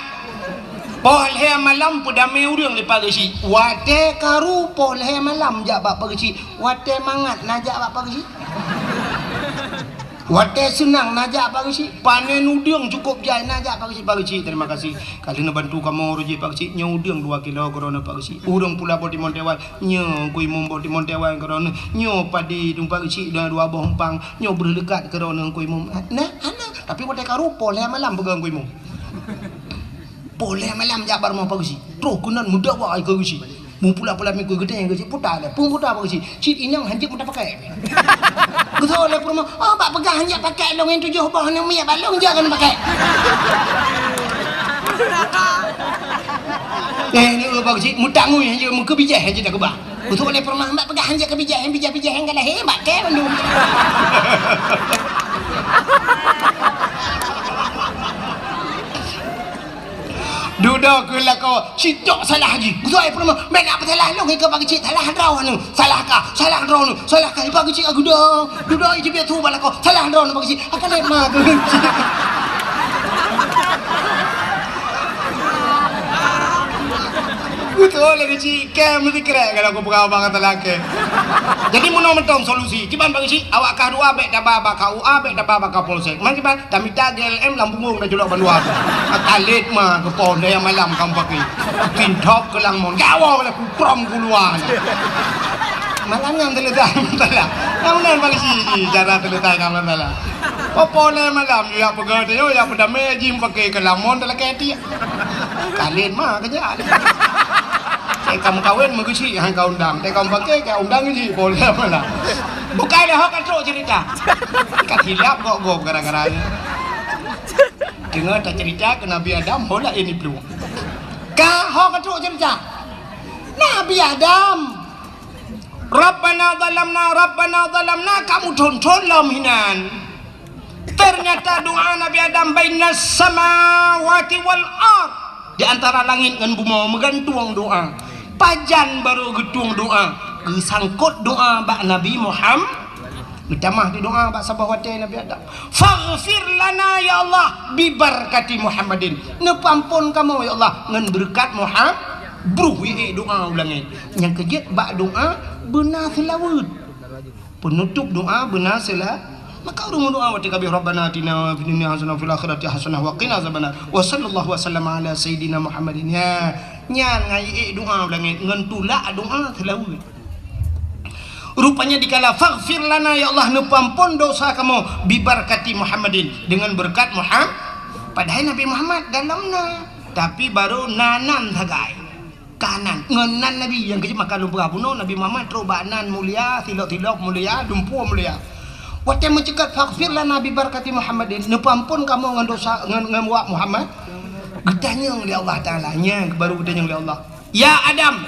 poh lhée malam peudamé ureuëng lé Pak Geuchik. Watée karu poh lhée malam jak bak Pak Geuchik. Watée mangat na jak bak Pak Geuchik. Watée seunang na jak Pak Geuchik. Panen udeueng cukôp jai na jak Pak Geuchik. "Pak Geuchik, terima kasih. Ka lheueh neubantu kamoe reuji Pak Geuchik, nyoe udeueng dua kilo keudroe neuh Pak Geuchik. Ureuëng pula boh timon teuwan, nyoe Teungku Imum boh timon teuwan keudroe neuh. Nyoe padi dum Pak Geuchik dua, dua boh umpang, nyoe breueh leukat keudroe neuh Teungku Imum." Nah, hana. Tapi watée karu poh lhée malam peugah Teungku Imum. Poh lhée malam jak bak rumoh Pak Geuchik. Troh keunan meudakwa keu Geuchik. Meupula-pula mikui geutanyong Geuchik, "Peue ta lé, peue ta Pak Geuchik?" "Cit inong hanjeuet meuta pakai." Geutanyong lé peurumoh, "Oh, bak peugah hanjeuet pakai lôn nyang tujoh boh aneuk miet bak lôn jak keuneuk pakai." Eh, ni ureueng Pak Geuchik, mutangui hana meukeubijéh hana takeubah. Beutôi lé peurumahan bak peugah hana keubijéh, bijéh-bijéh nyang ka lahé, bak kèe bandum. Dudoe keu lakoe, sitok salah jih. Beutôi lé peurumahan, bèk na peusalah lôn, ikeu Pak Geuchik, salah droeneuh, salah kah, salah droeneuh, salah kah, Pak Geuchik, aku dah. Dudoe ijeuet su bak lakoe, salah droeneuh Pak Geuchik. Akan lé ma Pak Geuchik. Beutôi lé Geuchik, kèe meusikrek kalau kupeugah bak kata lakèe. Jadi meunoe mantong solusi. Kiban Pak Geuchik, awak kah dua bèk taba bak K U A, bèk taba bak Kapolsek. Man kiban, tamita G L M lam punggong taculok bandua. Akan lé ma keu po daya malam kamoe paké. Tintok keu lam mon. Gawoe lé kukrom kuluwa. Malam nyan teuleutai masalah. Nyang meunan Pak Geuchik jih cara teuleutai ka masalah. Poh-poh lé malam, yue jak peugöt, yue jak peudamé, jih paké keu lam mon talakèe tiek. Kalén ma keujak. Teuka meukawen meuGeuchik han ka undang. Teuka meupaké ka undang Geuchik, poh lé malam. Bukai lé ho ka trok cerita. Ka silap gob-gob gara-gara nyan. Deungö tacerita keu Nabi Adam, ho laén iplueng. Ka ho ka trok cerita. Nabi Adam. Rabbana zalamna, Rabbana zalamna, ka meuthon-thon lom hinan. Ternyata doa Nabi Adam bainas samawati wal ard, di antara langét ngon bumoe meugantung doa. Pajan barô geutueng doa, geusangkot doa bak Nabi Muham-, geutamah di doa bak saboh watèe Nabi Adam. Faghfir lana ya Allah bibarakati Muhammadin. Neupeuamphon kamoe ya Allah ngon beureukat Muham-, bruh ié doa u langét. Nyang keujeuet bak doa beuna seulaweuet. Peunutôp doa beuna seula-, maka ureueng meudoa watèe ka abéh, "Rabbana atina fid dunya hasanah wa fil akhirati hasanah wa qina azabannar." Wa sallallahu wa sallama ala sayyidina Muhammadin. Ya, nyan ngon ié doa u langét, ngon tulak doa seulaweuet. Rupanya dikala, "Faghfir lana, ya Allah, neupeuamphon dosa kamoe, bibarakati Muhammadin, dengan berkat Muham-," padahai Nabi Muhammad dalam na, tapi barô na nan sagai. Ka nan, ngon nan Nabi, nyang keujeuet maka lôn peugah bunoe, Nabi Muhammad trok bak nan mulia, silop-silop mulia, dumpeue mulia. Watèe meuceukat, "Faghfir lana bibarakati Muhammadin," neupeuamphon kamoe ngon dosa, ngon, ngon wak Muhammad. Geutanyong lé Allah Taala, nyan baru geutanyong lé Allah. "Ya Adam,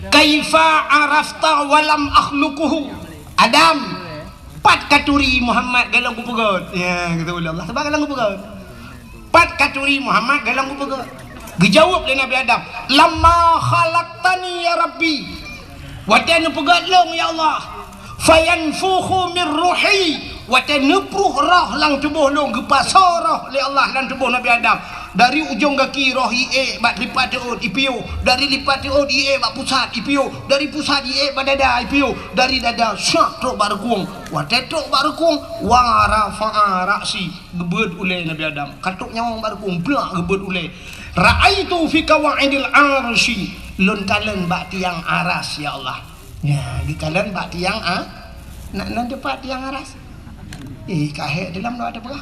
kaifa arafta wa lam akhluquhu?" Adam, pat katuri Muhammad golom kupeugöt? Ya, geutanyong lé Allah, sabab golom kupeugöt. Pat katuri Muhammad golom kupeugöt? Geujaweueb lé Nabi Adam, "Lamma khalaqtani ya Rabbi." Watèe neupeugöt lôn, ya Allah. "Fayanfukhu min ruhi." Watèe neupruh roh lam tuboh lôn, geupasoe roh lé Allah lam tuboh Nabi Adam. Dari ujong gaki roh ié bak lipat teuôt ipiôh, dari lipat teuôt ié bak pusat ipiôh, dari pusat ié bak dada ipiôh, dari dada syak trok bak reukung. Watèe trok bak reukung, wa rafa'a ra'si. Geubeuet ulèe Nabi Adam. Ka trok nyawöng bak reukung, blak geubeuet ulèe. "Ra'aitu fi qawaidil arsy." Lôn kalon bak tiang aras, ya Allah. Ya, geukalon bak tiang a-, na, na teupat tiang aras. Eh, ka hék dalam doa teupeugah.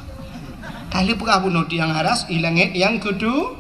Ka lheueh peugah bunoe tiang aras, i langét nyang keutu-,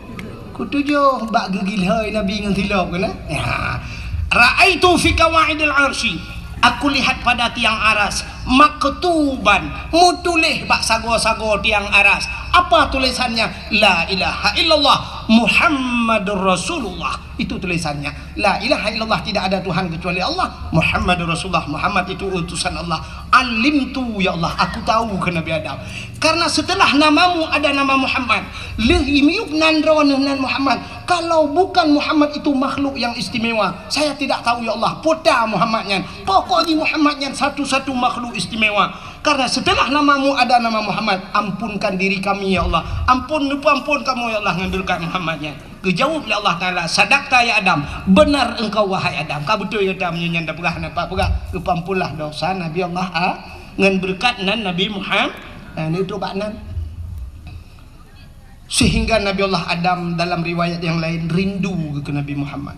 keutujoh, bak geugilhôi Nabi ngon silop keunan. Ya. "Ra'aitu fi qawaidil arsy." Aku lihat pada tiang aras, maktuban, meutuléh bak sagoe-sagoe tiang aras. Apa tulisannya? "La ilaha illallah Muhammadur Rasulullah." Itu tulisannya. "La ilaha illallah, tidak ada Tuhan kecuali Allah. Muhammadur Rasulullah, Muhammad itu utusan Allah." "Alimtu, ya Allah, aku tahu," kheun Nabi Adam. Karena setelah namamu ada nama Muhammad, lheueh miyueb nan droeneuh nan Muhammad. Kalau bukan Muhammad itu makhluk yang istimewa, saya tidak tahu, ya Allah, peue ta Muhammad nyan. Pokok jih Muhammad nyan satu-satu makhluk istimewa. Karena setelah namamu ada nama Muhammad, ampunkan diri kami, ya Allah. Ampun, neupeuampon kamoe, ya Allah, ngon beureukat Muhammad nyan. Geujaweueb lé Allah Taala, "Sadaqta ya Adam, benar engkau wahai Adam." Ka beutôi gata meunyoe nyan tapeugah, na pat peugah, geupeuampunlah dosa Nabi Allah a-, ngon beureukat nan Nabi Muhammad, na, neutrok bak nan. Sehingga Nabi Allah Adam dalam riwayat yang lain rindu keu Nabi Muhammad.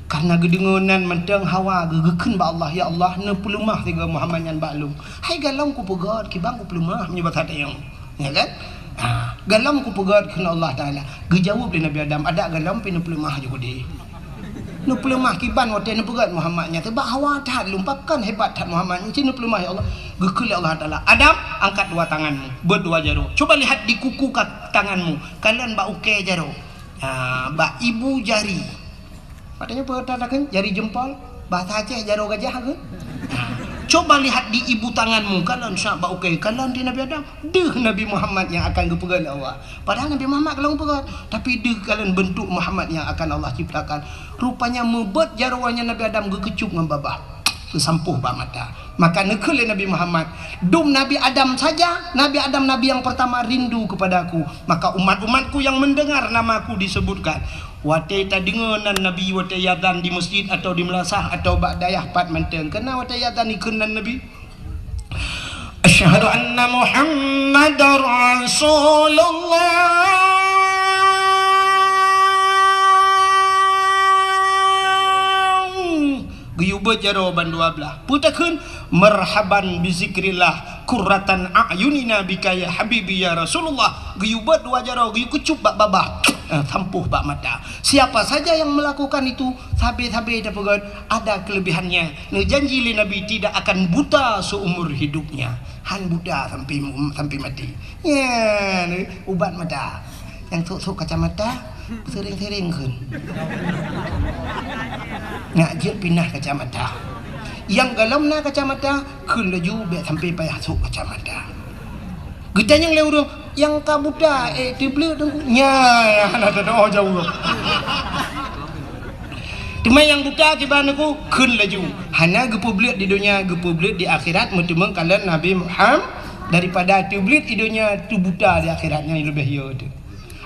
Karena geudeungoe nan mantong hawa geu-, geukheun bak Allah, "Ya Allah, neupeuleumah sigoe Muhammad nyan bak lôn." Hai galom kupeugöt, kiban kupeulumah meunyoe basa tayong. Ya kan? Ha, galom kupeugöt kheun Allah Taala. Geujaweueb lé Nabi Adam, "Adak galom pih neupeulumah ju keudeh. Neupeulumah kiban watèe neupeugöt Muhammad nyan, sabab hawa that lôn, pakon hebat that Muhammad nyan, ci neupeulumah ya Allah." Geukheun lé Allah Taala, "Adam, angkat dua tanganmu, beuet dua jaroe. Coba lihat di kuku ka-, tanganmu, kalon bak ukèe jaroe." Ah, bak ibu jari. Padahai peugah takheun jari jempol, bahasa Aceh jaroe gajah kan? Ah, coba lihat di ibu tanganmu, kalon syak bak ukée, kalon di Nabi Adam. Deuh Nabi Muhammad nyang akan geupeugét lé Allah. Padahai Nabi Muhammad kalon geupeugét, tapi deuh kalon bentuk Muhammad nyang akan Allah ciptakan. Rupanya meubeuet jaroe nyan Nabi Adam geukeucup ngon babah. Geusampôh bak mata. Maka neukheun lé Nabi Muhammad, "Dum Nabi Adam saja, Nabi Adam nabi yang pertama rindu kepada aku. Maka umat-umatku yang mendengar namaku disebutkan." Watée tadeungoe nan Nabi watée azan di masjid atau di meulasah atau bak dayah pat mantong. Keunan watée azan ikheun nan Nabi, "Asyhadu anna Muhammadar Rasulullah." Geuyue beuet jaroe bandua blaih. Peue takheun? "Marhaban bi zikrillah, qurratan a'yunina bika ya habibi ya Rasulullah." Geuyue beuet dua jaroe, geuyue keucup bak babah. Eh, sampôh bak mata. Siapa saja yang melakukan itu, sabe-sabe tapeugét, ada kelebihannya. Neujanji lé Nabi tidak akan buta seumur hidupnya. Han buta sampai, sampai mati. Nyan, ubat mata. Nyang sôk-sôk kacamata, sering-sering kheun. Nak jeuet pinah kacamata. Nyang gohlom na kacamata, kheun laju bék sampai payah sôk kacamata. Geutanyong lé ureuëng, "Nyang ka buta, eh, teubleuet Teungku?" Nyan, hana teudoa jaweueb. Teuma nyang buta kiban Teungku, kheun laju. Hana geupeubleuet di donya, geupeubleuet di akhirat, meuteumé kalon Nabi Muhammad daripada teubleuet di donya, teubuta di akhirat, nyan leubeh yo teuh.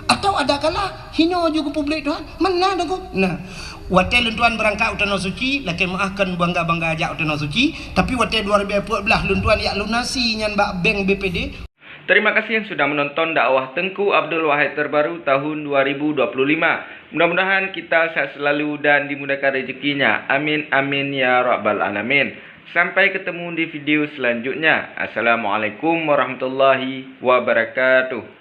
Atau ada kala hino ju geupeubleuet Tuhan, mana Teungku? Nah, watée lôn tuan beurangkat u Tanoh Suci, lakée meuáh kon bangga-bangga jak u Tanoh Suci, tapi watée dua ribu empat belas lôn tuan jak lunasi nyan bak bank B P D. Terima kasih yang sudah menonton dakwah Teungku Abdul Wahid terbaru tahun dua ribu dua puluh lima. Mudah-mudahan kita sehat selalu dan dimudahkan rezekinya. Amin, amin, ya rabbal alamin. Sampai ketemu di video selanjutnya. Assalamualaikum warahmatullahi wabarakatuh.